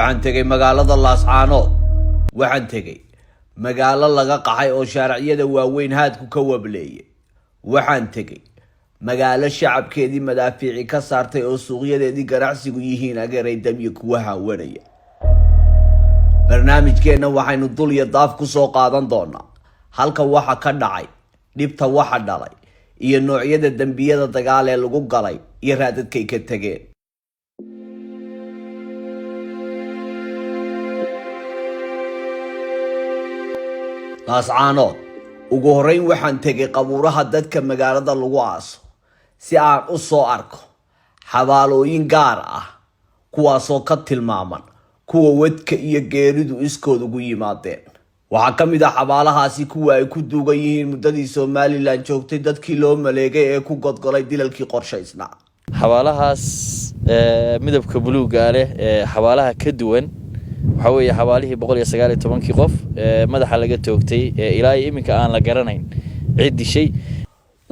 Waxaan tegey magaalada Laascaanood. Waxaan tegey magaalo laga qaxay oo shaariciyada waaweyn haadku ka wableeyay. Waxaan tegey magaalo shacabkeedii madaafiici ka saartay oo suuqyadeedii ganacsigu yihiin ageeray damyo kuwa haawanaya. Barnaamijkeenna waxaynu dul iyo daaf ku soo qaadan doonaa halka waxa ka dhacay, dhibta waxa dhalay iyo noocyada dembiyada dagaal ee lagu galay iyo raadadkay ka tegeen. Laascaanood ugu horreyn waxaan tegay qabuuraha dadka magaalada lagu aaso si aan u soo arko xabaalooyin gaar ah, kuwaasoo ka tilmaaman kuwa wadka iyo geeridu iskood ugu yimaadeen. Waxaa ka mid ah xabaalahaasi kuwa ay ku duugan yihiin muddadii Somalilan joogtay dadkii loo maleegay ee ku godgolay dilalkii qorshaysnaa. Xabaalahaas midabka buluugga leh ee xabaalaha ka duwan waxaa weeye xabaalihii 119-kii qof ee madaxa laga toogtay ee ilaa iyo iminka aan la garanayn cid dishay.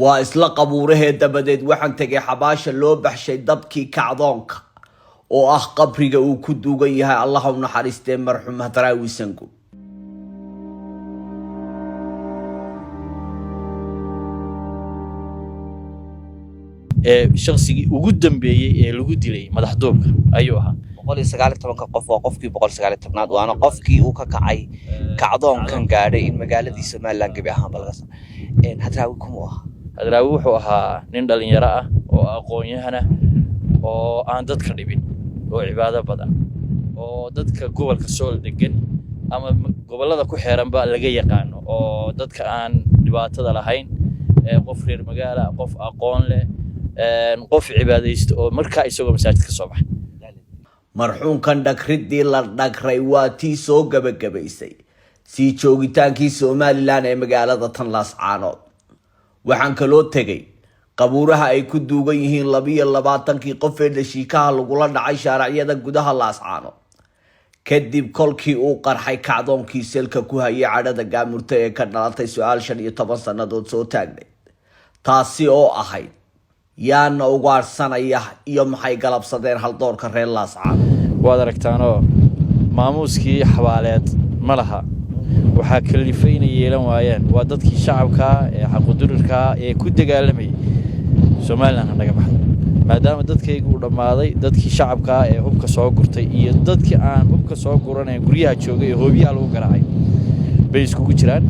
Waa isla qabuurahee dabadeed waxaan tegay xabaasha loo baxshay dabkii kacdoonka, oo ah qabriga uu ku duugan yahay, Allah u naxariistee, marxuum Hadraawi Sangub. Ee shaqsigii ugu dambeeyey ee lagu dilay madaxduubka ayuu ahaa. 119-ka qof waa qofkii 119-aad, waana qofkii uu ka kacay kacdoonkan gaadhay in magaaladii Somalilan gebi ahaanba laga sa Hadraawi kumuu ahaa? Hadraawi wuxuu ahaa nin dhalinyaro ah oo aqoon-yahana oo aan dadka dhibin oo cibaado badan oo dadka gobolka Sool degan ama gobollada ku xeeranba laga yaqaano, oo dadka aan dhibaatada lahayn, qof reer magaala, qof aqoon leh, qof cibaadaysto oo markaa isagoo masaajid ka soo baxay. Marxuumkan dhagriddii la dhagray waa tii soo gebagabaysay sii joogitaankii Somalilan ee magaalada tan Laascaanood. Waxaan kaloo tegay qabuuraha ay ku duugan yihiin 22-kii qof ee dhashiikaha lagula dhacay shaaracyada gudaha Laascaanood kadib kolkii uu qarxay kacdoonkii selka ku hayay cadhada gaamurta ee ka dhalatay su-aal 15 sannadood soo taagnayd, taasi oo ahayd: yaana ugaadhsanaya iyo maxay galabsadeen haldoorka reer Laascaanood? Waad aragtaanoo maamuuskii xabaaleed ma laha. Waxaa kalifay inay yeelan waayeen waa dadkii shacabkaa ee xaqudurirkaa ee ku dagaalamayay Somalilan ha naga baxdo, maadaama dadkaygu uu dhammaaday, dadkii shacabkaa ee hubka soo gurtay iyo dadkii aan hubka soo guranayn guryaha joogay ee hoobiyaha lagu garaacay bay iskugu jiraan.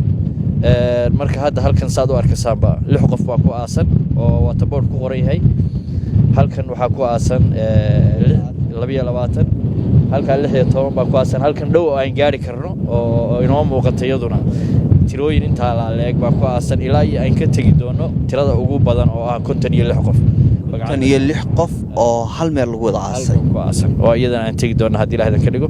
Marka hadda halkan saad u arkaysaanba lix qof baa ku aasan oo waterboard ku qoran yahay. Halkan waxaa ku aasan 22, halkan 16 baa ku aasan, halkan dhow oo aan gaari karno oo inoo muuqata iyaduna tirooyin intaa laaleeg baa ku aasan, ilaa iyo aan ka tegi doono tirada ugu badan oo ah 56 qof. 56 qof oo hal meel lagu wada aasay. Halkan ku aasan oo iyadana aan tegi doono haddii Ilaah ka dhigo.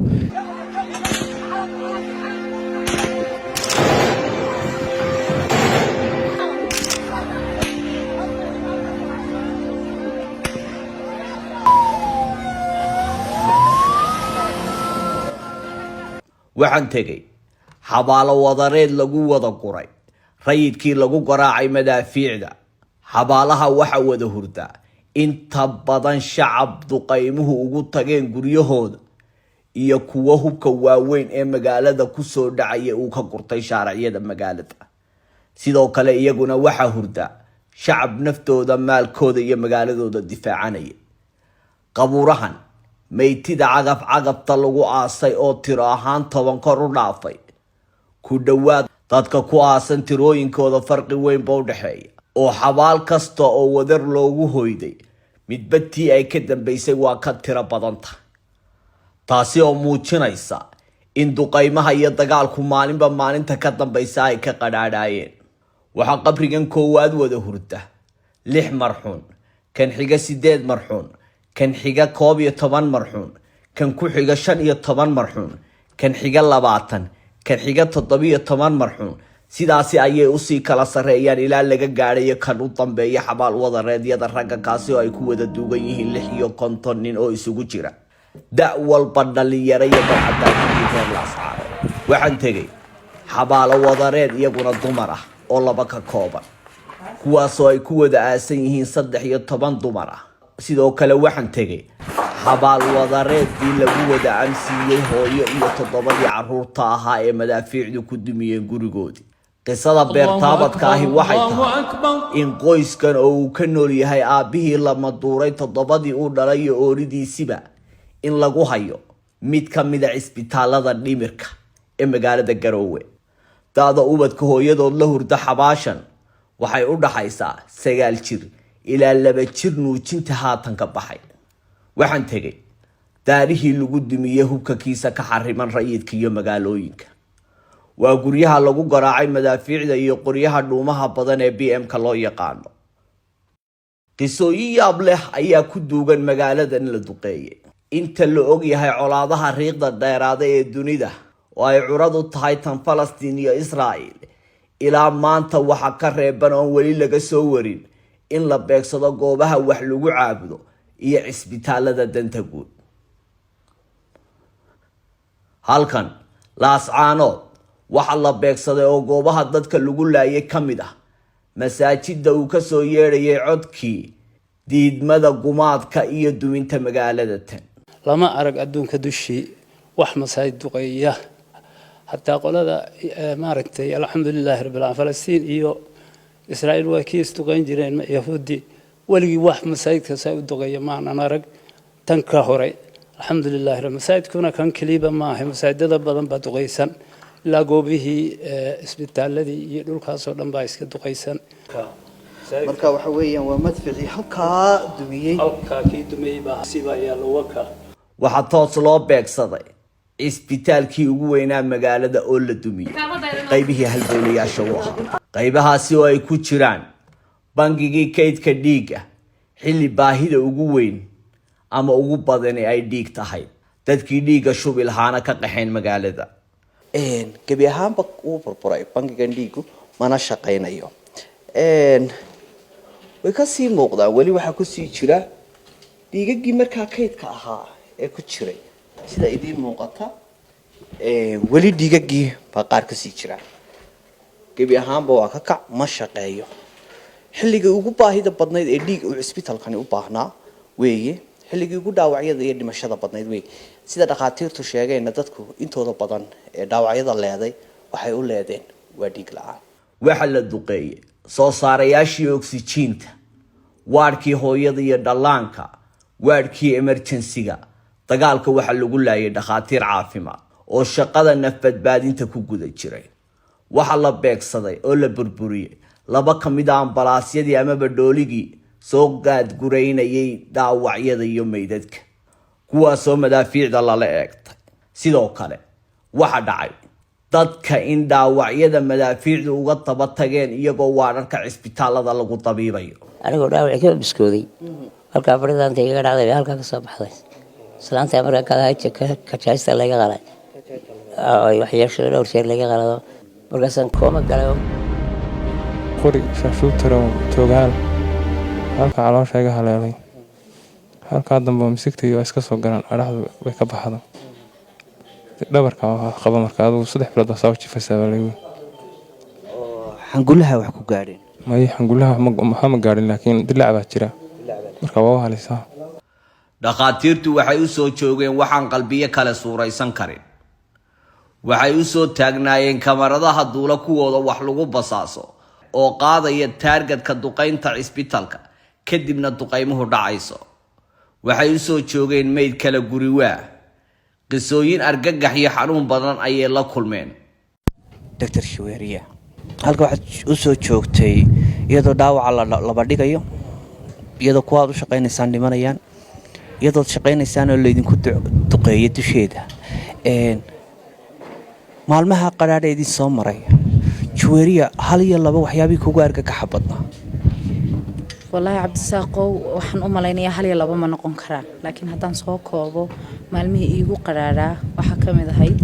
Waxaan tegey xabaalo wadareed lagu wada guray rayidkii lagu garaacay madaafiicda. Xabaalaha waxa wada hurdaa inta badan shacab duqaymuhu ugu tageen guryahooda iyo kuwo hubka waaweyn ee magaalada kusoo dhacaya uu ka gurtay shaaracyada magaalada. Sidoo kale iyaguna waxaa hurdaa shacab naftooda, maalkooda iyo magaaladooda difaacanaya. Qabuurahan meytida cagaf cagafta lagu aasay oo tiro ahaan 10 kor u dhaafay ku dhowaad dadka ku aasan tirooyinkooda farqi weyn ba u dhexeeya, oo xabaal kasta oo wadar loogu hoyday midba tii ay ka dambeysay waa ka tiro badan tahay, taasi oo muujinaysa in duqaymaha iyo dagaalku maalinba maalinta ka dambaysa ay ka qadhaadhaayeen. Waxaa qabrigan koowaad wada hurda lix marxuun, kan xiga sideed marxuun, kan xiga 11 marxuun, kan ku xiga 15 marxuun, kan xiga 20, kan xiga 17 marxuun. Sidaasi ayay usii kala sarreeyaan ilaa laga gaadhayo kan u dambeeya xabaal wadareedyada ragga, kaasi oo ay ku wada duugan yihiin 56 nin oo isugu jira da' walba, dhalinyaro iyo barcadaadkii reer Laascaanood. Waxaan tegey xabaalo wadareed iyaguna dumar ah oo laba ka kooban, kuwaasoo ay ku wada aasan yihiin 13 dumar ah. Sidoo kale waxaan tegey Xabaal wadareedkii lagu wada amsiiyey hooyo iyo toddobadii caruurta ahaa ee madaafiicdu ku dumiyeen gurigoodii. Qisada beertaabadka ahi waxay tahay in qoyskan oo uu ka nool yahay aabbihii la maduuray, toddobadii uu dhalay iyo ooridiisiba, in lagu hayo mid ka mida cisbitaalada dhimirka ee magaalada Garoowe. Da'da ubadka hooyadood la hurda xabaashan waxay u dhaxaysaa 9 jir ilaa 2 jir nuujinta haatan ka baxay. Waxaan tegey daarihii lagu dumiyey hubka kiisa ka xariman rayidka iyo magaalooyinka. Waa guryaha lagu garaacay madaafiicda iyo qoryaha dhuumaha badan ee BM-ka loo yaqaano. Qisooyin yaab leh ayaa ku duugan magaaladan la duqeeyey. Inta la og yahay, colaadaha riiqda dheeraada ee dunida, oo ay curad u tahay tan Falastiin iyo Israa'il, ilaa maanta waxa ka reeban oon weli laga soo warin in la beegsado goobaha wax lagu caabudo iyo cisbitaalada danta guud. Halkan Laascaanood waxaa la beegsaday oo goobaha dadka lagu laayay ka mid ah masaajida uu kasoo yeedhayay codkii diidmada gumaadka iyo duminta magaalada tan. Lama arag adduunka dushii wax masaajid duqeeya. Hataa qolada maaragtay, alxamdulilaahi rabbil caalamiin, Falastiin iyo Israa'iil waa kii isduqeyn jireen Yahuudi. Weligii wax masaajidka saa u duqeeya maanan arag tan ka hore, alxamdulillahi rabbi. Masaajidkuna kan keliba maaha, masaajidada badan baa duqeysan, ilaa goobihii isbitaaladii iyo dhulkaasoo dhan baa iska duqeysan. Marka waxa weeyaan waa madficii halkaa dumiyey. Halkaa kii dumiyey baa sibaa yaallo waka. Waxaa toos loo beegsaday cisbitaalkii ugu weynaa magaalada oo la dumiyey qaybihii halbowlayaasha u ahaa, qaybahaasi oo ay ku jiraan bangigii kaydka dhiigga, xilli baahida ugu weyn ama ugu badani ay dhiig tahay, dadkii dhiigga shubi lahaana ka qaxeen magaalada. Gebi ahaanba wuu burburay bangigan dhiigu, mana shaqaynayo. Way kasii muuqdaan, weli waxaa kusii jira dhiigagii markaa kaydka ahaa ee ku jiray. Sida idiin muuqata, weli dhiigagii baa qaar kasii jira. Gebi ahaanba waa ka kac, ma shaqeeyo. Xilligii ugu baahida badnayd ee dhiig uu cisbitalkani u baahnaa weeye, xilligii ugu dhaawacyada iyo dhimashada badnayd weeye. Sida dhakhaatiirtu sheegeenna, dadku intooda badan ee dhaawacyada leeday waxay u leedeen waa dhiig la'aan. Waxa la duqeeyey soo saarayaashii oksijiinta, waadhkii hooyada iyo dhallaanka, waadhkii emergency-ga. Dagaalka waxaa lagu laayay dhakhaatiir caafimaad oo shaqada nafbadbaadinta ku guda jiray. Waxaa la beegsaday oo la burburiyey laba ka mid a ambalaasyadii amaba dhooligii soo gaadguraynayay dhaawacyada iyo meydadka, kuwaasoo madaafiicda lala eegtay. Sidoo kale waxa dhacay dadka in dhaawacyada madaafiicdu uga daba tageen iyagoo waadharka cisbitaalada lagu dabiibayo. Anigoo dhaawaci ka biskooday, halkaa fadhidaanta igaga dhacday bay halkaa kasoo baxday. Islaanta markaa kajaaysta laga qalay, waxyeeshada dhowr jeer laga qalado, markaasaan kooma galay. Qori shaashuutaro toogaal halka caloosha iga haleelay, halkaa dambe oo misigtay waa iska soo galaan, adhaxdu way ka baxda, dhabarka waa qaba. Marka adugu 3 bilood baa saa u jifaysaa baa lagu. Xangulaha wax ku gaadheen? May, xangulaha waxba ma gaadhin, laakiin dilaac baa jira, marka waa u halisaa. Dhakhaatiirtu waxay u soo joogeen waxaan qalbiyo kale suuraysan karin. Waxay u soo taagnaayeen kamaradaha duula, kuwooda wax lagu basaaso oo qaadaya target-ka duqaynta cisbitalka, kadibna duqaymuhu dhacayso. Waxay u soo joogeen meyd kala guriwaa. Qisooyin argagax iyo xanuun badan ayay la kulmeen. Doctor Shaweeriya, halka waxaad u soo joogtay iyadoo dhaawaca laba dhigayo, iyadoo kuwaad u shaqaynaysaan dhimanayaan, iyadood shaqaynaysaan oo laydinku duqeeyo dusheeda. Maalmaha qadhaadha idin soo maray, Jaweeriya, hal iyo laba waxyaabihii kugu argagaxa badnaa? Wallaahi Cabdisaaqow, waxaan u malaynayaa hal iyo laba ma noqon karaan, laakiin haddaan soo koobo maalmihii iigu qadhaadhaa, waxaa ka mid ahayd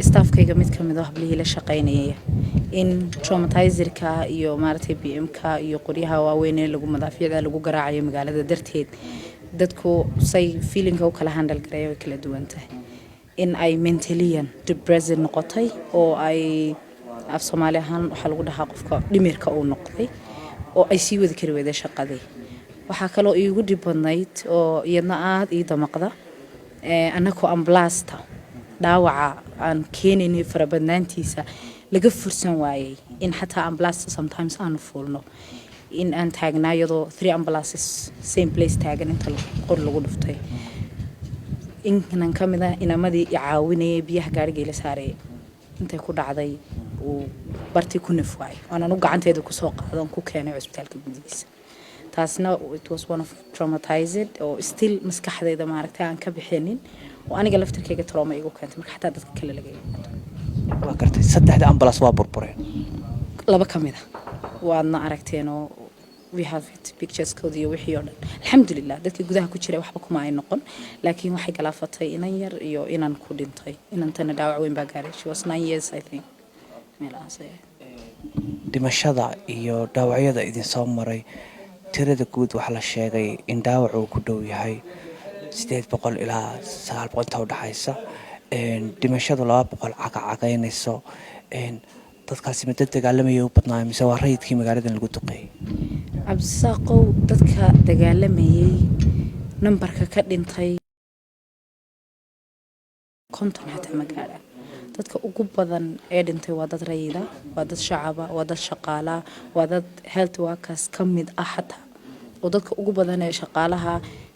staff-kayga mid ka mid oo hablihii la shaqaynayaya in traumatizer-ka iyo maaragtay BM-ka iyo qoryaha waaweyn ee lagu madaafiicda lagu garaacayo magaalada darteed, dadku say feeling-ka u kala handle gareeya way kala duwan tahay, in ay mentally depressed noqotay, oo ay af Soomaali ahaan waxaa lagu dhahaa qofka dhimirka uu noqday, oo ay sii wadi kari weyday shaqadii. Waxaa kaloo iigu dhib badnayd oo iyadna aada ii damaqda, annakoo ambalaasta dhaawaca aan keenaynay farabadnaantiisa laga fursan waayey in xataa ambalaasta sometimes aanu fuulno, in aan taagnaa iyadoo three ambulances same place taagan inta qor lagu dhuftay, inan ka mid a inamadii i caawinayay biyaha gaariga ila saarayay intay ku dhacday uu bartii ku naf waayay, oon anu gacanteeda kusoo qaado oon ku keenay cusbitaalka gudihiisa. Taasna it was one of traumatized oo still maskaxdayda maaragtay aan ka bixinin oo aniga laftirkayga trauma igu keentay marka xataa dadka kale laga yimaado. Waa gartay. Saddexda ambulance waa burbureen? Laba ka mid a waadna aragteen oo we have it, pictureskoodi iyo wixii oo dhan. Alxamdulilah, dadkii gudaha ku jiray waxba kuma ay noqon, laakiin waxay galaafatay inan yar iyo inan ku dhintay. Inantana dhaawac weyn baa gaaray. She was 9 years, I think, meelahaas ay ahayd. Dhimashada iyo dhaawacyada idinsoo maray, tirada guud waxaa la sheegay in dhaawac uu ku dhow yahay 800 ilaa 900 inta udhexaysa, dhimashadu 200 cagacagaynayso. Dadkaasi ma dad dagaalamayay u badnaa mise waa rayidkii magaaladan lagu duqeeyey? Cabdisaaqow, dadka dagaalamayay nambarka ka dhintay 50 xataa ma gaadhaan. Dadka ugu badan ee dhintay waa dad rayida, waa dad shacaba, waa dad shaqaala, waa dad health workers ka mid ah xataa, oo dadka ugu badan ee shaqaalaha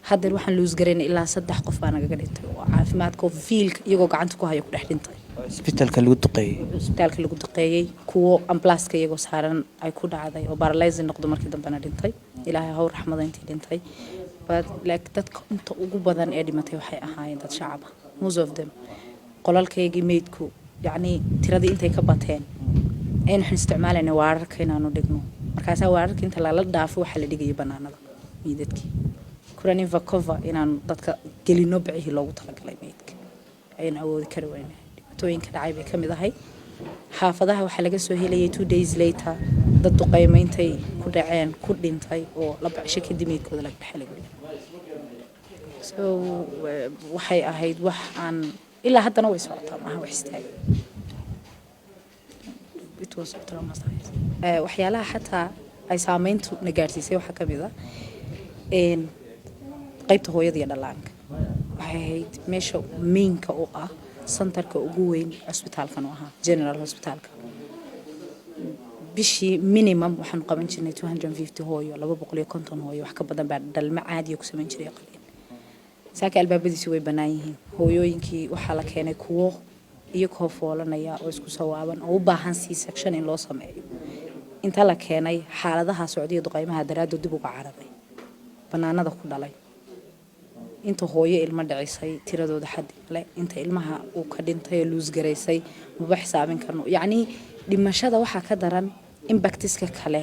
haddeer waxaan lose garaynay ilaa saddex qof baa nagaga dhintay oo caafimaadka oo field-ka iyagoo gacanta ku haya ku dhex dhintay. Isbitaalka lagu duqeeyey? Isbitaalka lagu duqeeyey. Kuwo ambalaaska iyagoo saaran ay ku dhacday oo paralyzed noqdo, markii dambena dhintay. Ilaahay haw raxmada intii dhintay. But like dadka inta ugu badan ee dhimatay waxay ahaayeen dad shacaba, most of them. Qolalkaygii meydku yacni tiradii intay ka bateen aynu waxaan isticmaalayna waararka inaanu dhigno. Markaasaa waararka inta lala dhaafo waxaa la dhigayay banaanada meydadkii kuranivakova, inaanu dadka gelino bicihii loogu talagalay meydka ayaan awoodi kari weynay. Dhibaatooyinka dhacay bay ka mid ahay. Xaafadaha waxaa laga soo helayay 2 days later dad duqaymayntay ku dhaceen ku dhintay oo 2 cisho kadib meydkooda laga dhexelay guriga. So waxay ahayd wax aan ilaa haddana way socotaa, maaha wax istaagay. It was traumatized. Waxyaalaha xataa ay saameyntu na gaarsiisay waxaa ka mid ah qaybta hooyada iyo dhallaanka. Waxay ahayd meesha mainka u ah, centerka ugu weyn cusbitaalkan u ahaa, general hospitalka. Bishii minimum waxaanu qaban jirnay 250 hooyo, 250 hooyo wax ka badan baa dhalmo caadiya ku samayn jiray qaliin. Saaka albaabadiisi way bannaan yihiin. Hooyooyinkii waxaa la keenay kuwo iyagoo foolanaya oo isku sawaaban oo u baahan C section in loo sameeyo. Inta la keenay xaaladaha socdiya duqaymaha daraaddood dib uga cararay, bannaanada ku dhalay. Inta hooyo ilmo dhicisay tiradooda xaddi male. Inta ilmaha uu ka dhintay oo lose garaysay maba xisaabin karno. Yacnii dhimashada waxaa ka daran impactiska kale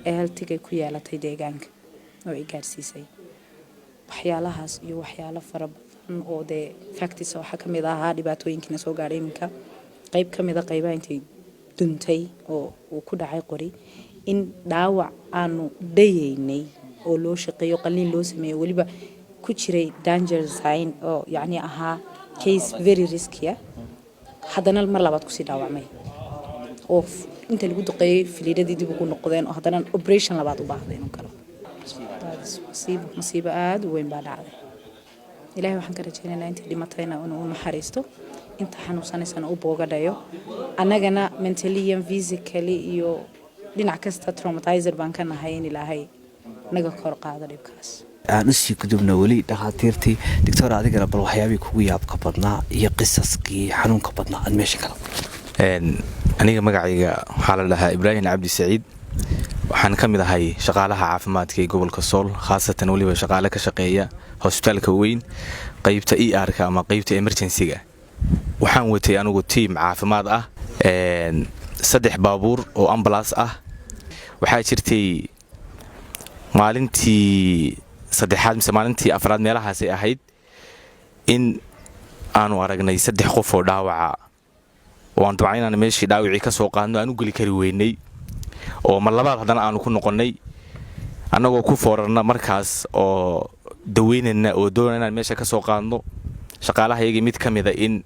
ee healthigay ku yeelatay deegaanka oo ay gaarsiisay waxyaalahaas iyo waxyaalo fara badan oo dee factis. Waxaa ka mid ahaa dhibaatooyinkiina soo gaadhay iminka, qayb ka mid a qaybaha intay duntay oo uu ku dhacay qori, in dhaawac aanu dhayeynay oo loo shaqeeyo, qaliin loo sameeyo, weliba ku jiray danger sign oo yacni ahaa case very risky ah, haddana mar labaad kusii dhaawacmay oo inta lagu duqeeyey filiidhadii dib ugu noqdeen oo haddana operation labaad u baahday inuu galo. Masiibo, masiibo aada u weyn baa dhacday. Ilaahay waxaan ka rajaynaynaa intii dhimatayna inuu u naxariisto, inta xanuunsanaysana u boogadhayo. Annagana mentally and physically iyo dhinac kasta traumatizer baan ka nahay, in Ilaahay naga kor qaado dhibkaas. Aan usii gudubna weli dhakhaatiirtii. Doctor, adigana bal waxyaabihii kugu yaabka badnaa iyo qisaskii xanuunka badnaa aad meesha kala Aniga magacayga waxaa la dhahaa Ibraahim Cabdi Saciid. Waxaan ka mid ahay shaqaalaha caafimaadka ee gobolka Sool, khaasatan weliba shaqaale ka shaqeeya hosbitaalka weyn, qeybta ER-ka ama qeybta emergencyga. Waxaan watay anigu team caafimaad ah, 3 baabuur oo ambulance ah. Waxaa jirtay maalintii saddexaad mise maalintii afraad meelahaasay ahayd in aanu aragnay 3 qof oo dhaawaca oo aan dabcan inaan meeshii dhaawicii ka soo qaadno aan u geli kari weynay, oo mar labaad haddana aanu ku noqonnay annagoo ku foorarna markaas oo daweynayna oo doonana inaan meesha ka soo qaadno. Shaqaalahayagii mid ka mida in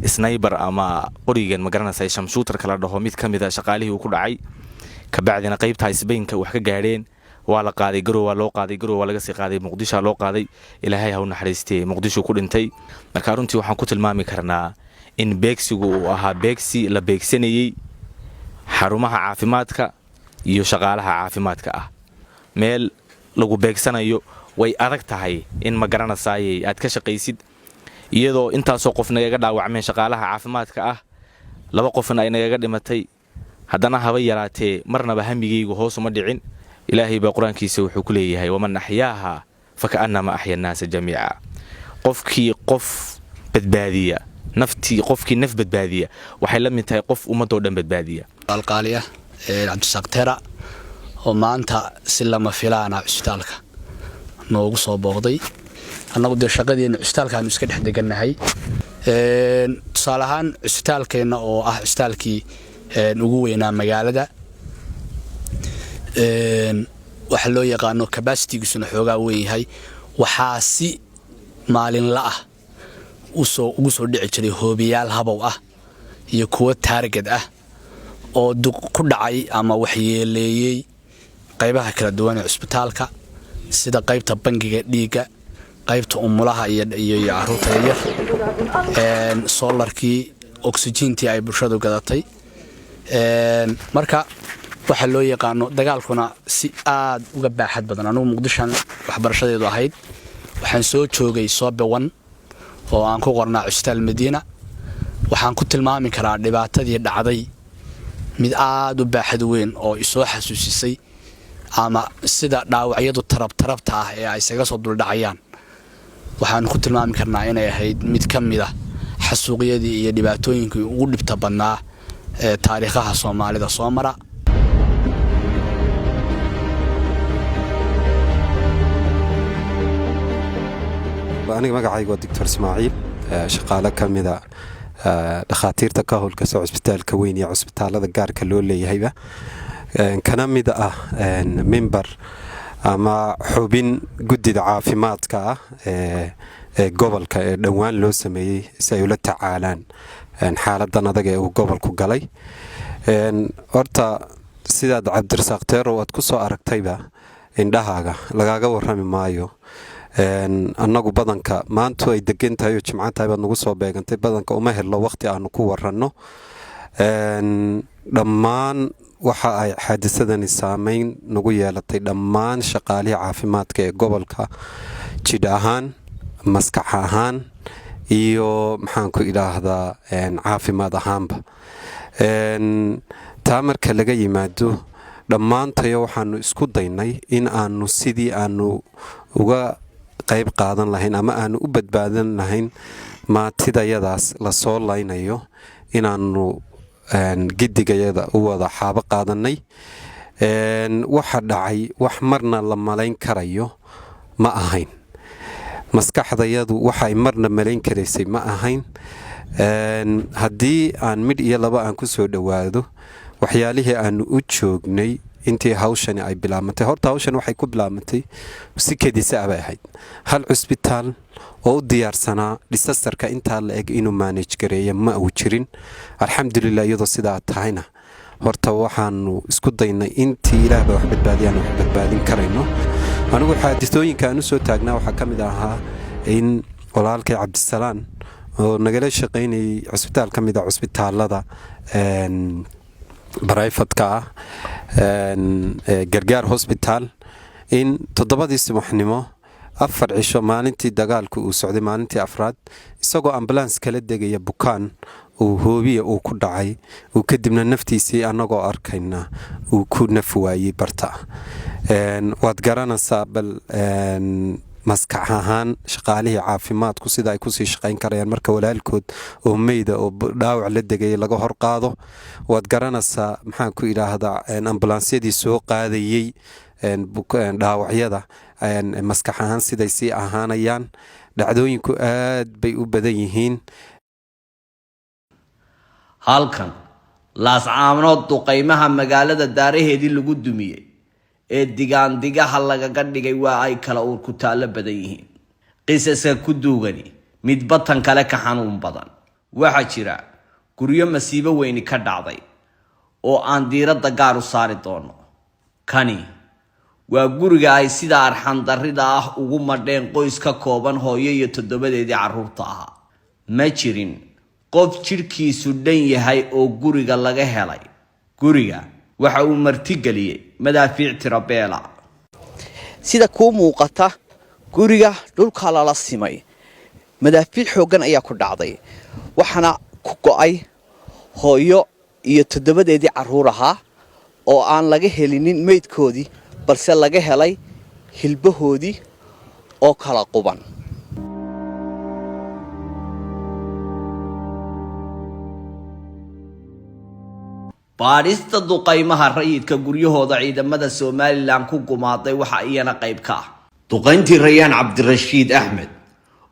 sniper ama qorigan, ma garanaysa, sharpshooterka la dhaho, mid ka mida shaqaalihii uu ku dhacay, kabacdina qaybta sbaynka wax ka gaadheen. Waa la qaaday, Garow waa loo qaaday, Garow waa laga sii qaaday, Muqdishaa loo qaaday. Ilaahay ha u naxariistee, Muqdisho ku dhintay. Marka runtii waxaan ku tilmaami karnaa in beegsigu uu ahaa beegsi la beegsanayey xarumaha caafimaadka iyo shaqaalaha caafimaadka ah. Meel lagu beegsanayo way adag tahay in, ma garanasaayey, aad ka shaqaysid, iyadoo intaasoo qof nagaga dhaawacmeen shaqaalaha caafimaadka ah, 2 qofna ay nagaga dhimatay. Haddana haba yaraatee marnaba hamigaygu hoosuma dhicin. Ilaahay baa Qur-aankiisa wuxuu ku leeyahay: "ومن أحياها فكأنما أحيا الناس جميعا." Qofkii qof badbaadiya, naftii qofkii naf badbaadiya waxay la mid tahay qof ummadoo dhan badbaadiya. Alqaaliya Cabdisaaq Tera oo maanta si lama filaana cusbitaalka noogu soo booqday. Annagu dee shaqadeenna cusbitaalkaanu iska dhex degannahay. Tusaale ahaan, cusbitaalkeenna oo ah cusbitaalkii ugu weynaa magaalada, waxa loo yaqaano capacity-giisuna xoogaa weyn yahay, waxaa si maalinla ah usoo ugu soo dhici jiray hoobiyaal habow ah iyo kuwo target ah oo ku dhacay ama waxyeeleeyey qaybaha kala duwan ee cusbitaalka, sida qaybta bangiga dhiigga, qaybta umulaha iyo caruurta yaryar, solar-kii, oksijiintii ay bulshadu gadatay. Marka waxaa loo yaqaano dagaalkuna si aad uga baaxad badan. Anugu Muqdishan waxbarashadeedu ahayd, waxaan soo joogay Soobe 1 oo aan ku qornaa Cusbitaal Madiina. Waxaan ku tilmaami karaa dhibaatadii dhacday mid aad u baaxad weyn oo isoo xasuusisay ama sida dhaawacyadu tarabtarabta ah ee ay isaga soo duldhacayaan. Waxaanu ku tilmaami karnaa inay ahayd mid ka mid ah xasuuqyadii iyo dhibaatooyinkii ugu dhibta badnaa ee taariikhaha Soomaalida soo mara. Aniga magacayga waa Doctor Ismaaciil, shaqaale ka mida dhakhaatiirta ka howlgasa cusbitaalka weyn iyo cusbitaalada gaarka loo leeyahayba, kana mid ah member ama xubin guddida caafimaadka ah ee gobolka ee dhowaan loo sameeyey si ay ula tacaalaan xaaladan adag ee uu gobolku galay. Horta sidaad, Cabdirasaaq Teerow, aad ku soo aragtayba indhahaaga, lagaaga warrami maayo. Annagu badanka maantu ay degan tahay oo jimco tahay baad nagu soo beegantay. Badanka uma hello waqti aanu ku waranno. Dhammaan waxa ay xaadisadani saameyn nagu yeelatay dhammaan shaqaalihii caafimaadka ee gobolka, jidh ahaan, maskax ahaan iyo, maxaanku idhaahdaa, caafimaad ahaanba. Taa marka laga yimaado, dhammaantayo waxaanu isku daynay in aanu sidii aanu uga qayb qaadan lahayn ama aanu u badbaadan lahayn maatidayadaas lasoo laynayo inaanu gidigayada u wada xaabo qaadanay. Waxa dhacay wax marna la malayn karayo ma ahayn. Maskaxdayadu waxay marna malayn karaysay ma ahayn. Haddii aan midh iyo laba aan ku soo dhowaado waxyaalihii aanu u joognay intii hawshani ay bilaabantay, horta hawshan waxay ku bilaabantay si kedisa bay ahayd. Hal cusbitaal oo u diyaarsanaa disaster-ka intaa la eg inuu manage gareeya ma uu jirin. Alxamdulilah, iyadoo sidaa tahayna, horta waxaanu isku daynay intii Ilaahba wax badbaadiyaan wax badbaadin karayno. Anigu xaadisooyinka aan u soo taagnaa waxaa ka mid ahaa in walaalkay Cabdisalaan oo nagala shaqaynayay cusbitaal ka mid a cusbitaalada private-ka ah, Gargaar Hosbitaal, in 7-dii subaxnimo, 4 cisho maalintii dagaalku uu socday, maalintii afraad, isagoo ambulance kala degaya bukaan, uu hoobiya uu ku dhacay, uu kadibna naftiisii annagoo arkayna uu ku naf waayey barta. Waad garanaysaa bal maskax ahaan shaqaalihii caafimaadku sida ay kusii shaqayn karayaan marka walaalkood oo meyda oo dhaawac la degaya laga hor qaado. Waad garanaysaa, maxaan ku idhaahdaa, ambulansyadii soo qaadayey dhaawacyada maskax ahaan siday sii ahaanayaan. Dhacdooyinku aad bay u badan yihiin. Halkan Laascaanood, duqaymaha magaalada daaraheedii lagu dumiyey ee digaandigaha lagaga dhigay waa ay kala uur ku taallo badan yihiin. Qisaska ku duugani midba tan kale ka xanuun badan. Waxaa jira guryo masiibo weyni ka dhacday oo aan diiradda gaar u saari doono. Kani Waa guriga ay sida arxandarrida ah ugu madheen qoys ka kooban hooyo iyo toddobadeedii carruurta ahaa. Ma jirin qof jidhkiisu dhan yahay oo guriga laga helay. Guriga waxa uu martigeliyey madaafiic tirabeela. Sida kuu muuqata, guriga dhulka lala simay, madaafiic xooggan ayaa ku dhacday, waxaana ku go'ay hooyo iyo toddobadeedii carruur ahaa oo aan laga helinin meydkoodii, balse laga helay hilbahoodii oo kala quban. Baadhista duqaymaha rayidka guryahooda ciidamada Somaliland ku gumaaday waxa iyana qayb ka ah duqayntii Rayaan Cabdirashiid Axmed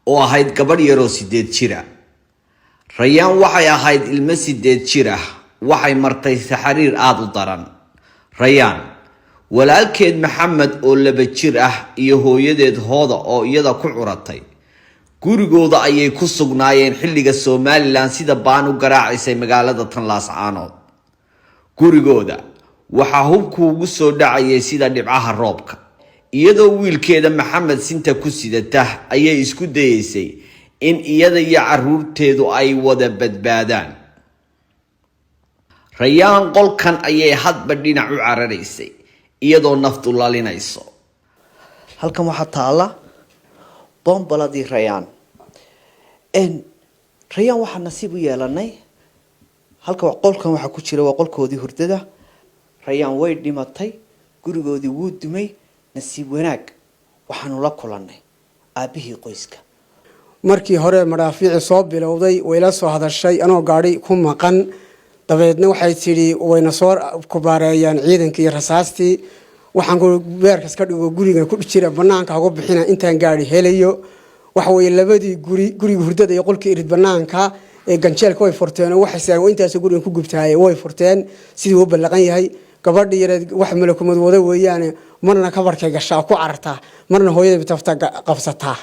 oo ahayd gabadh yaroo 8 jira. Rayaan waxay ahayd ilmo 8 jir ah. Waxay martay saxariir aada u daran. Rayaan, walaalkeed Maxamed oo 2 jir ah iyo hooyadeed Hooda oo iyada ku curatay, gurigooda ayay ku sugnaayeen xilliga Somaliland sida baan u garaacaysay magaalada Tanlaascaanood. Gurigooda waxaa hubku ugu soo dhacayay sida dhibcaha roobka. Iyadoo wiilkeeda Maxamed sinta ku sidata ayay isku dayeysay in iyada iyo caruurteedu ay wada badbaadaan. Rayaan qolkan ayay hadba dhinac u cararaysay iyadoo naftu lalinayso. Halkan waxaa taalla boombaladii Rayaan. Rayaan waxaa nasiib u yeelanay halka qolkan waxaa ku jira waa qolkoodii hurdada. Rayaan way dhimatay, gurigoodii wuu dumay. Nasiib wanaag waxaanu la kulannay aabbihii qoyska. Markii hore madhaafiici soo bilowday wayla soo hadashay anoo gaadhi ku maqan. Dabeedna waxay tidhi wayna soo kubaareeyaan ciidankii iyo rasaastii. Waxaan ku beerkas ka dhigo guriga ku jira, banaanka hagu bixina intaan gaadhi helayo. Waxa weeye labadii guri, guriga hurdada iyo qolkii irid banaanka ee ganjeelka way furteen oo waxay saareen intaas gurigan ku gubtaaye way furteen sidii uu ballaqan yahay. Gabadhii yareed wax malakumad wada weeyaane, marna kabarkay gashaa ku carartaa, marna hooyada bitafta qabsataa.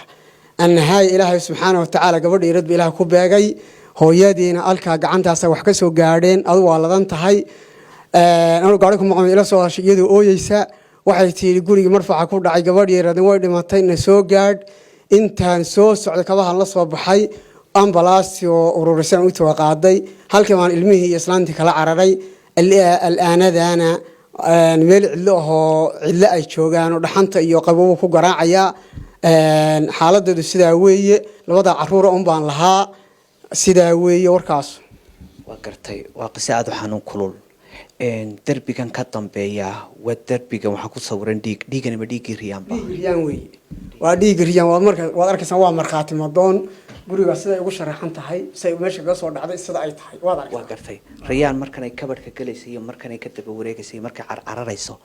Annahaaya Ilaahay subxaana watacaala gabadha yareed ba Ilaah ku beegay, hooyadiina alkaa gacantaasa wax ka soo gaadheen. Adu waa ladan tahay. Anuu gaari ku maqan ila soo hashay iyadoo ooyeysa. Waxay tihi gurigii marfaca ku dhacay, gabadh yareedna way dhimatay, na soo gaadh. Intaan soo socday kabahan la soo baxay, ambalaasti oo ururisan u taga qaaday. Halkii baan ilmihii iyo islaantii kala cararay. Alaanadaana meel cidlo ahoo cidlo ay joogaan oo dhaxanta iyo qabowu ku garaacayaa. Xaaladeedu sidaa weeye. Labada caruura un baan lahaa. Sidaa weeye warkaas. Waa gartay, waa qiso aada u xanuun kulul. Derbigan ka dambeeya waa derbigan waxaa ku sawiran dhiig. Dhiigani ma dhiiggii Riyaanba? Dhiig Riyaan weeye, waa dhiig Riyaan. Waad marka waad arkaysaan, waa markhaati madoon guriga siday ugu sharaxan tahay, siday meesha kaga soo dhacday, sida ay tahay waad arkaysaa. Waa gartay. Rayaan markan ay kabadhka galaysay iyo markan ay ka daba wareegaysay iyo markay carcararayso,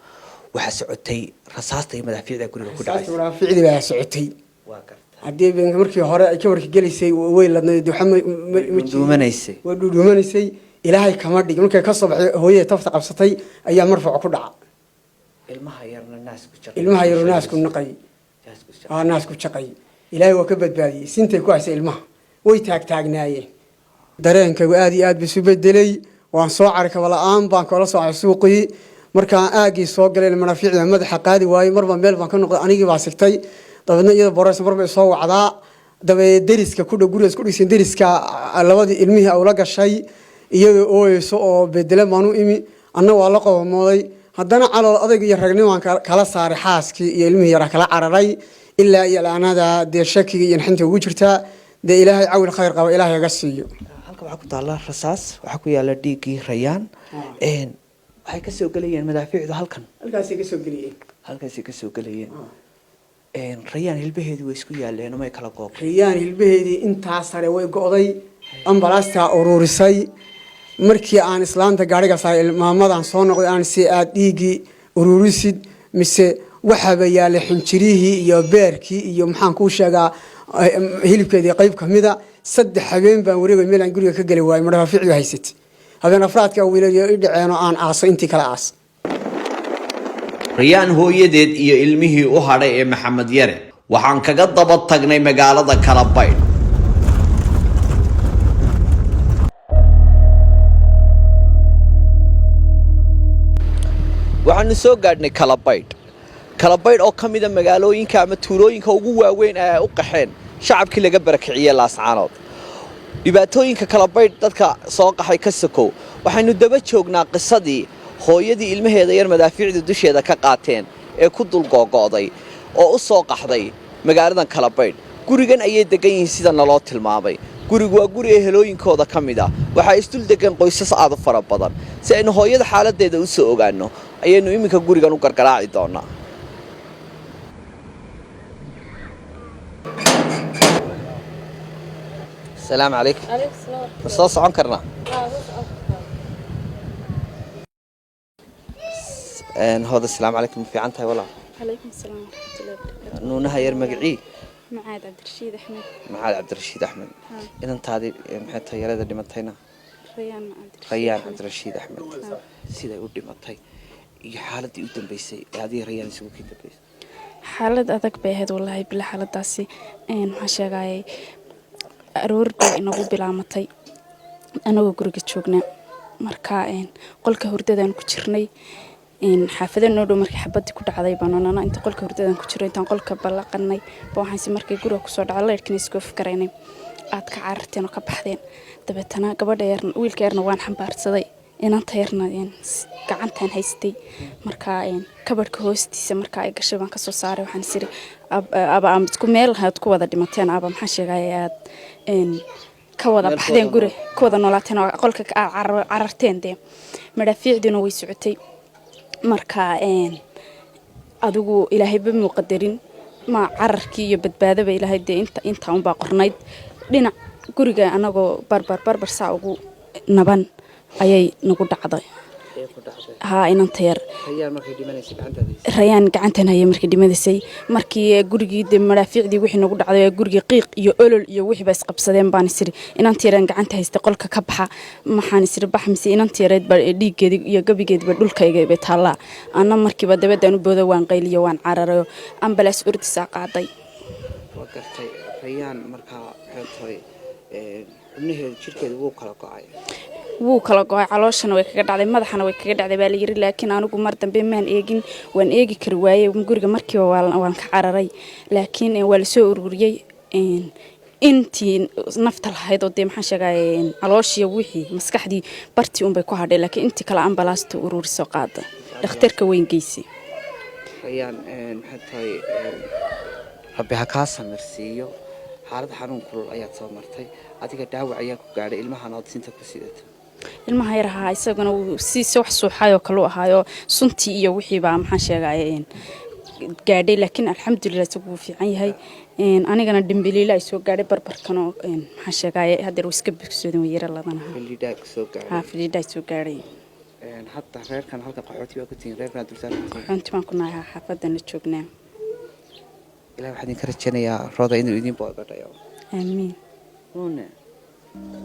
waxaa socotay rasaasta iyo madaafiicda guriga ku dhacaysa. Madaafiicdii baa socotay. Waa gartay. Haddii markii hore ay kabarka gelaysay way ladnayd, waxa ma dhuumanaysay. Way dhuudhuumanaysay. Ilaahay kama dhig, markay ka soo baxday hooyada tafta qabsatay ayaa marfac ku dhaca. Ilmaha yarna naas ku jaqay. Ilmaha yaru naas ku naqay, naas ku jaqay. Ilaahay waa ka badbaadiyey. Sintay ku haysay ilmaha way taagtaagnaayeen. Dareenkaygu aada iyo aad ba isu bedelay. Waan soo caray, kaba la-aan baan kala soo caray suuqii. Markaan aaggii soo galeen manaafiicda madaxa qaadi waayey, marba meel baan ka noqday, anigii baa sigtay. Dabeedna iyada boreys marba soo wacdaa. Dabeed deriska ku dhow guriga isku dhigsan, deriska labadii ilmihii awla gashay iyadoo ooyeyso oo bedelan baan u imi. Anna waa la qobamooday. Haddana calool adayg iyo ragnimaan kala saaray xaaskii iyo ilmihii yaraa kala cararay. Ilaa iyo alaanada dee shakiga iyo naxinta ugu jirtaa. Dee Ilaahay cawil khayr qaba Ilaahay aga siiyo. Halka waxaa ku taalla rasaas, waxaa ku yaala dhiiggii Rayaan. Waxay kasoo gelayeen madaafiicdu halkan. Halkaasay kasoo geliyeen. Halkaasay kasoo gelayeen. Rayaan hilbaheedii way isku yaaleen, may kala goob? Rayaan hilbaheedii intaa sare way go'day, ambalaastaa ururisay. Markii aan islaanta gaariga saaray, maamadan soo noqday, aan si aad dhiiggii ururisid mise waxaaba yaalay xinjirihii iyo beerkii iyo maxaan kuu sheegaa hilibkeedii qayb kamida. 3 habeen baan wareegay meel aan guriga ka geli waayay, madhaafiicdu haysatay. Habeen afraadka wiilal i dhaceen oo aan aaso intii kala aas. Rayaan hooyadeed iyo ilmihii u hadhay ee Maxamed Yare waxaan kaga daba tagnay magaalada Kalabaydh. Waxaanu soo gaadhnay Kalabaydh. Kalabaydh oo ka mida magaalooyinka ama tuulooyinka ugu waaweyn ee ay u qaxeen shacabkii laga barakiciyey Laascaanood. Dhibaatooyinka Kalabaydh dadka soo qaxay ka sokow, waxaynu daba joognaa qisadii hooyadii ilmaheeda yar madaafiicdu dusheeda ka qaateen ee ku dul googo'day oo u soo qaxday magaaladan Kalabaydh. Gurigan ayay degan yihiin sida naloo tilmaamay. Gurigu waa guri ehelooyinkooda ka mid ah. Waxaa isdul degan qoysas aad u fara badan. Si aynu hooyada xaaladeeda u soo ogaanno ayaynu iminka gurigan u gargaraaci doonaa. Asalaamu calaykum. Ma soo socon karnaa? Hooda, asalaamu calaykum. Ma fiican tahay walaal? عليكم السلام ورحمة الله وبركاته. Nuunaha yar magacii? معاذ عبد الرشيد أحمد. Maxaad Cabdirashiid Axmed. Inantaadii maxay tahay yarada dhimatayna? ريان عبد الرشيد. Rayaan أحمد. Cabdirashiid Axmed, siday u dhimatay iyo xaaladii u dambeysay ee adiga Rayaan isugu kii dambeysay? Xaalad adag bay ahayd wallaahi bila xaaladaasi. Waxaan sheegayay aroor bay inagu bilaamatay anagoo guriga joognaa. Marka qolka hurdadaan ku jirnay, xaafada noo dhow markii xabadii ku dhacday baan onana inta qolka hurdadaan ku jiro, intaan qolka ballaqanay ba waxaanse markay guriga kusoo dhaco leyrkina iskoo fikaraynay aad ka cararteen oo ka baxdeen. Dabeetana gabadha yarna, wiilka yarna waan xambaarsaday, inanta yarna gacantaan haystay. Marka kabadhka hoostiisa marka ay gashay baan kasoo saaray. Waxaan isiri aba ama isku meel aad ku wada dhimateen, aba maxaa sheegaya aad ka wada meel ku baxdeen wada guri ku wada noolaateen oo qolka aad cararteen. Dee madhaafiicdiina way socotay. Marka adigu ilaahayba muu qadarin ma cararkii iyo badbaadaba. Ilaahay dee inta intaa unbaa qornayd. Dhinac guriga anagoo barbar barbar saa ugu naban ayay nagu dhacday. Haa, inanta yar. Rayaan markay dhimanaysay gacantaada? Rayaan gacantan hayay markii dhimadaysay. Markii gurigii dee madhaafiicdii wixii nagu dhacday ee gurigii qiiq iyo olol iyo wixii ba isqabsadeen baan isiri inanta yaraan gacanta haystay qolka ka baxa. Maxaan isiri bax mise inanta yareed ba dhiiggeedii iyo gabigeediba dhulkayga bay taallaa. Anna markiiba dabadaan u boodo, waan qayliyo, waan cararayo, ambalaas ordisaa qaaday. Waa gartay. Rayaan markaa maxay tahay xubnaheeda, jirkeeda wuu kala go'ay? Wuu kala go'ay, calooshana way kaga dhacday, madaxana way kaga dhacday baa la yiri, laakiin anigu mar dambe maan eegin, waan eegi kari waayey. Guriga markiiba waan ka cararay, laakiin waa lasoo ururiyey intii nafta lahayd oo dee maxaan sheegay calooshiya wixii maskaxdii bartii unbay ku hadhay, laakiin intii kale ambalaasta ururisoo qaada dhakhtarka weyn geysay. Rayaan maxay tahay rabbi ha kaa samirsiiyo. Xaalad xanuun kulul ayaad soo martay. Adiga dhaawac ayaa ku gaadhay, ilmahan ood sinta ku sidata? Ilmaha yar ahaa, isaguna wuu si wax suuxayoo kale u ahaayo, suntii iyo wixii baa maxaan sheegay gaadhay, laakiin alxamdulilah isagu wuu fiican yahay. Anigana dhimbiliila ay soo gaadhay barbarkanoo maxaan sheegay haddeer wuu iska bogsoodan, way yara ladanaha. Filiidhaa ku soo gaadhay? Haa, filiidha ay soo gaadhay. Hadda reerkan halka qaxooti baa ku tihiin, reerkan dulsaaran tihiin? Qaxoonti baan ku nahay, xaafadana joognaa. Ilaah waxaan idinka rajaynayaa rooda inuu idin boogadhayo. Aamiin. Nuune,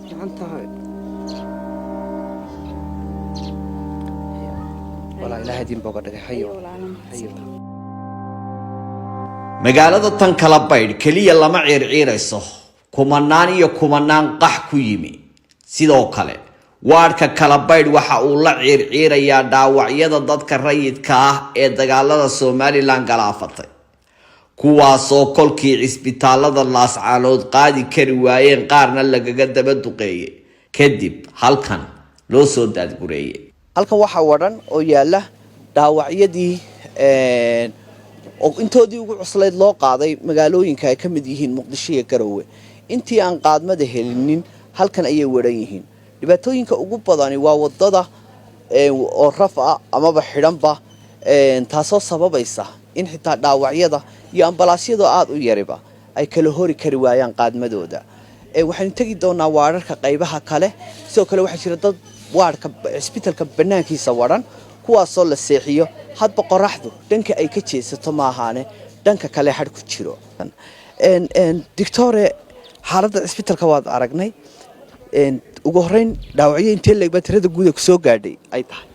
fiican tahay walaa. Ilaah idin boogadhagay. Hayo hayo. Magaalada tan kala baydh keliya lama ciirciirayso kumanaan iyo kumanaan qax ku yimi. Sidoo kale waadhka Kala Baydh waxa uu la ciirciirayaa dhaawacyada dadka rayidka ah ee dagaalada Somaliland galaafatay, kuwaasoo kolkii cisbitaalada Laascaanood qaadi kari waayeen qaarna lagaga daba duqeeyey, kadib halkan loo soo daadgureeyey. Halkan waxaa wadhan oo yaala dhaawacyadii oo intoodii ugu cuslayd loo qaaday magaalooyinka ay ka mid yihiin Muqdisho iyo Garowe. Intii aan qaadmada helinin halkan ayay wadhan yihiin. Dhibaatooyinka ugu badani waa wadada oo raf ah amaba xidhanba, taasoo sababaysa in xitaa dhaawacyada iyo ambalaasyada aada u yariba ay kala hori kari waayaan qaadmadooda. Waxaynu tegi doonaa waararka qaybaha kale. Sidoo kale waxaa jira dad waarka cisbitalka banaankiisa waran, kuwaasoo la seexiyo hadba qoraxdu dhanka ay ka jeesato maahaane dhanka kale hadh ku jiro. Doctore, xaaladda cisbitalka waad aragnay. Ugu horreyn dhaawacyo intee leeg baa tirada guud ee kusoo gaadhay ay tahay?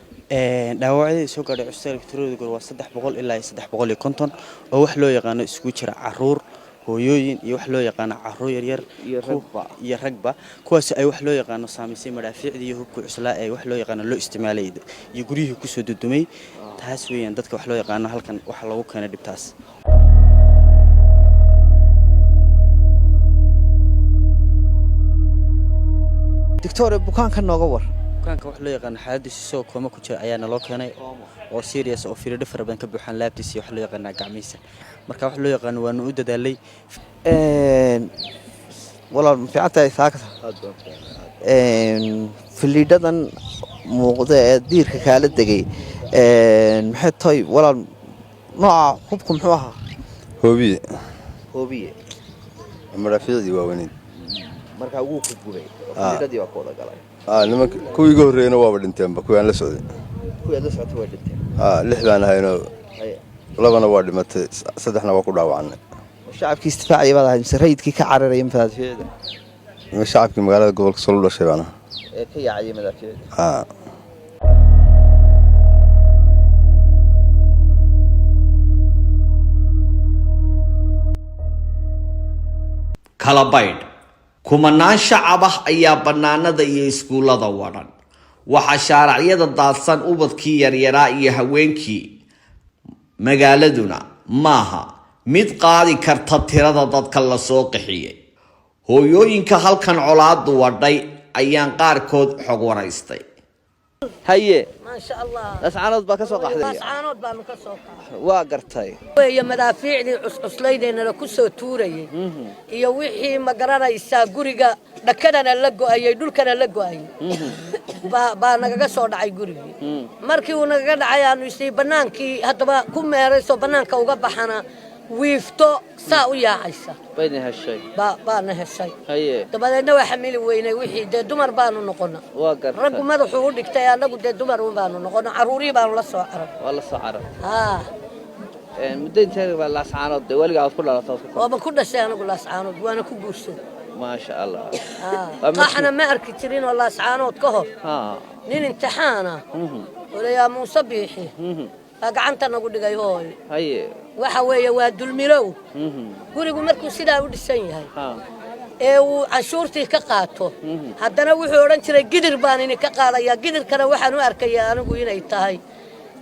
Dhaawacyada soo gaadhay cusbitaalka tiradooda guud waa 300 ilaa iyo 350 oo wax loo yaqaano isugu jira caruur, hooyooyin iyo wax loo yaqaano caruur yaryar iyo ragba, kuwaas ay wax loo yaqaano saamaysay madhaafiicdii iyo hubka cuslaa ee wax loo yaqaano loo isticmaalayay iyo guryihii kusoo dudumay. Taas weeyaan dadka wax loo yaqaano halkan waxa loogu keenay dhibtaas. Doctor, bukaanka nooga war. Bukaanka wax loo yaqaano xaaladiisa isagoo kooma ku jira ayaa naloo keenay, oo serious oo firidho fara badan ka buuxaan laabtiisa iyo wax loo yaqaanaa gacmihiisa. Marka wax loo yaqaano waanu u dadaalay. Walaal, ma fiican tahay saakada? Filiidhadan muuqda ee diirka kaala degay maxay tahay, walaal? Nooca hubku muxuu ahaa? Hoobiye. Hoobiye. Madaafiicdii waaweyneyd. Markaa wuu ku gubay oo filiidhadii waa ku wada galay? Nimanka kuwii iga horreeyena waaba dhinteenba, kuwii aan la socday. Kuwii aad la socotay waa dhinteen? Lix baan ahaynoo, labana waa dhimatay, saddexna waa ku dhaawacnay. Shacabkii isdifaacaya baad ahayd mise rayidkii ka cararaya madaafiicda? Shacabkii magaalada gobolka Sool u dhashay baan ahaa. Ee ka yaacaya madaafiicda. Kala baydh kumanaan shacab ah ayaa bannaanada iyo iskuullada wadhan. Waxaa shaaracyada daadsan ubadkii yaryaraa iyo haweenkii. Magaaladuna maaha mid qaadi karta tirada dadka lasoo qaxiyey. Hooyooyinka halkan colaadu wadhay ayaan qaarkood xog waraystay. Haye. Maasha Allah. Lascaanood baa ka soo qaxday? Lascaanood baanu ka soo qaxday. Waa gartay. Weeye madaafiicdii cuscuslaydeenana ku soo tuurayay iyo wixii, ma garanaysaa, guriga dhakadana la go'ayay, dhulkana la go'ayay baa nagaga soo dhacay gurigii. Markii uu nagaga dhacay aanu isii bannaankii haddaba ku meerayso, bannaanka uga baxana, wiifto saa u yaacaysa bayna heshay. Baana heshay. Haye. Dabadeedna waa xamili weynay wixii, dee dumar baanu noqona. Waa gartay. Raggu madaxuu u dhigtay, annagu dee dumar un baanu noqono, carruurii baanu la soo carar. Waa la soo carar. Haa. Muddo intee baa Laascaanood dee weligaa aad ku dhalatay ood ku kortay? Waaba ku dhashay anigu Laascaanood, waana ku guursaday. Maasha Allah. Haa. Waa markii- Qaxna ma arki jirin oo Laascaanood ka hor nin imtixaana olayaa Muuse Biixi baa gacanta nagu dhigay, hooy. Haye. Waxa weeye waa dulmilow. Gurigu markuu sidaa u dhisan yahay ee uu canshuurtii ka qaato, haddana wuxuu odhan jiray gidir baan idinka qaadayaa. Gidirkana waxaan u arkayaa anigu inay tahay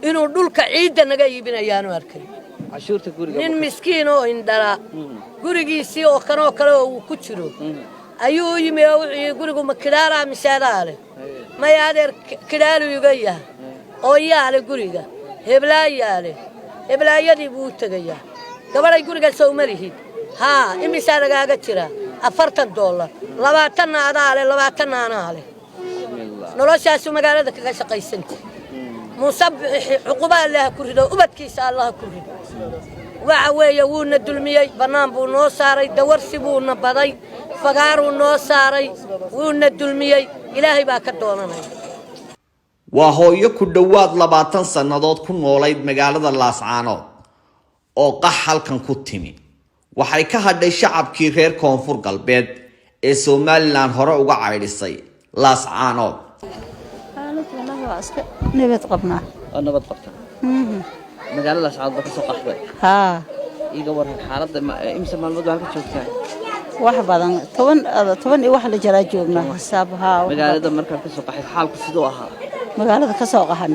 inuu dhulka ciidda naga iibinayaanu arkay. Cashuurta guriga. Nin miskiin oo indhala gurigiisii oo kanoo kale oo uu ku jiro ayuu u yimi oo wuxuu yidhi, gurigu ma kidhaalaa mise adaa leh? Maya adeer, kidhaalu iga yahay. Oo yaale guriga heblaayaa leh. Heblaayadii buu u tegayaa. Gabadhay, guriga sow ma lihid? Haa. Imisaa nagaaga jira? $40. 20-na adaa leh, 20-na anaa leh. Noloshaasu magaalada kaga shaqaysanta. Muuse Bixi cuquba Allaha ku rido, ubadkiisa Allaha ku rido. Waxa weeye wuuna dulmiyey, bannaan buu noo saaray, dawarsi buuna baday, fagaaruu noo saaray, wuuna dulmiyey. Ilaahay baa ka doonanaya. Waa hooyo ku dhowaad 20 sannadood ku noolayd magaalada Laascaanood oo qax halkan ku timi. Waxay ka hadhay shacabkii reer Koonfur Galbeed ee Somaliland hore uga caydhisay Laascaanood. Xaalad walahi waa iska nabad qabnaa. Waa nabad qabta? Magaalada Laascaanood baa ka soo qaxday? Haa. Iiga waran xaaladda, imise maalmood baa halka joogtaa? Wax badan, 10, 10 iyo wax la jaraa joognaa, xisaab haa wax. Magaalada markaad ka soo qaxayd xaalku siduu ahaa? Magaalada ka soo qaxan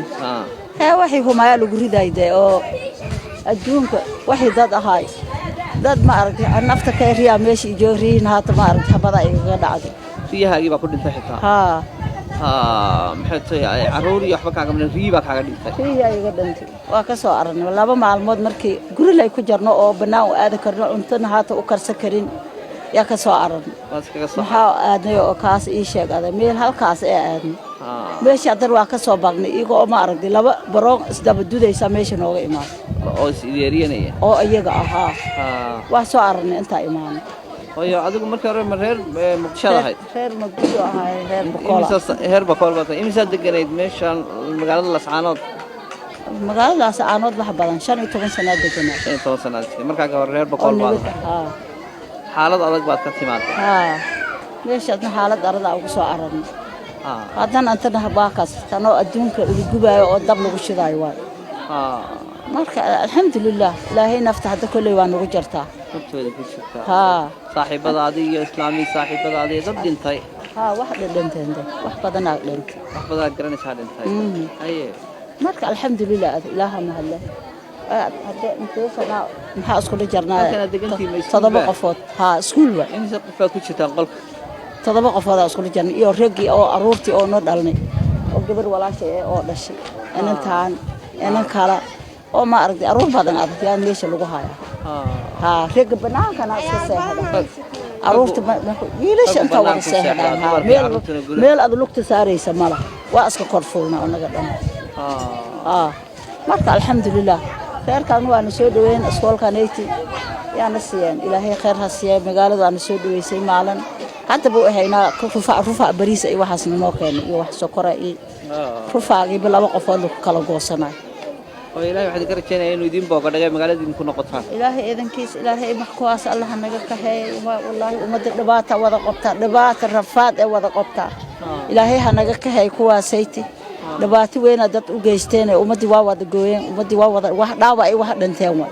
hee, waxay humaaya lagu riday dee oo adduunka waxay dad ahaay, dad ma aragtay nafta ka riyaa meesha ijooriin haata, ma aragtay, habada igaga dhacday. Riyahaagii baa ku dhintay xitaa? Haa. Maxay tahay, carruur iyo waxba kaaga midhan, riyi baa kaaga dhintay? Riyaa iga dhintay. Waa ka soo aragnay 2 maalmood markii gurilay ku jarno oo bannaan u aadi karno, cuntana haata u karsan karin, yaa ka soo aragnay. Waad iskaga soo Maxaa aadnay oo kaas ii sheeg aday meel halkaas ee aadnay meesha haddana waa ka soo baaqnay iyaga oo ma aragtay laba baroon isdaba dudaysa meesha nooga imaatay. Oo is ideeriyanaya? Oo iyaga ahaa. Waa soo aragnay intaa imaanay. Hooyo, adigu markii hore ma reer Muqdishoad ahayd? Reer Muqdisho ahaay, reer Bokola. Reer Bakool baa tahay. Imisaad deganayd meeshaan magaalada Lascaanood? Magaaladaas Caanood wax badan, 15 sanaa deganaa. 15 sanaad jirtay. Markaa ka hor reer Oo Bakool baad nabad ahayd. Haa. Xaalad adag baad ka timaaday. Haa, meeshaasna xaalad aradaa ugu soo aragnay. Haddana antana waa kaas tanoo adduunka lagu gubaayo oo dab lagu shidaayo waay. Marka alxamdulilah, Ilaahay nafta hadda kolley waa nagu jartaa. Naftooda ku jirtaa. Haa. Saaxiibadaadii iyo islaamii saaxiibadaadii dad dhintay? Haa, wax dhidhinteen de, wax badanaa dhintay. Wax badanaa garanaysaa dhintay. Haye. Marka alxamdulilah, ilaaha mahadle. Hadde intee sanaa maxaa iskula jarnaa? Halkan aad degantihiin ma iskuul 7 baa? qofood, haa, iskuul wa. Imise qofaa ku jirtaan qolka? 7 qofoodaa iskula jarnay, iyo raggii oo aruurtii oo noo dhalnay, oo gabar walaashay eh oo dhashay inantaan, inan kala oo ma aragtay, aruur badan adag yaa meesha lagu hayaa. Haa, ragga banaankana iska seexda, aruurta wiilasha inta wada Banaanku seexdaan. seexdaa, Haa, dumarka meel carruurtuna guriga. Meel aad lugta saaraysa mala, waa iska kor fuulna anaga dhan. Haa, marka alxamdulilah, reerkan waana soo dhaweyn, iskoolkaneyti yaana siiyeen, ilaahay khayr ha siiya. Magaalada waana soo dhaweysay maalin haddaba u haynaa rufac, rufac bariis iyo waxaasna noo keenay, iyo wax sokora iyo rufaagiiba 2 qofood lagu kala goosanayo. Oo ilaahay waxaan ka rajaynayaa inuu idiin booga dhagay, magaalada idinku noqotaan. Ilaahay idankiis, ilaahay wax kuwaas allaha naga kaxeeyay. Wallaahi ummadda dhibaata wada qabtaa, dhibaata rafaad ee wada qabtaa. Ilaahay ha naga kaxeey kuwaasayti, dhibaato weyna dad u geysteen, ummaddii waa wada gooyeen, ummaddii waa wada wax dhaawac iyo wax dhinteen waay.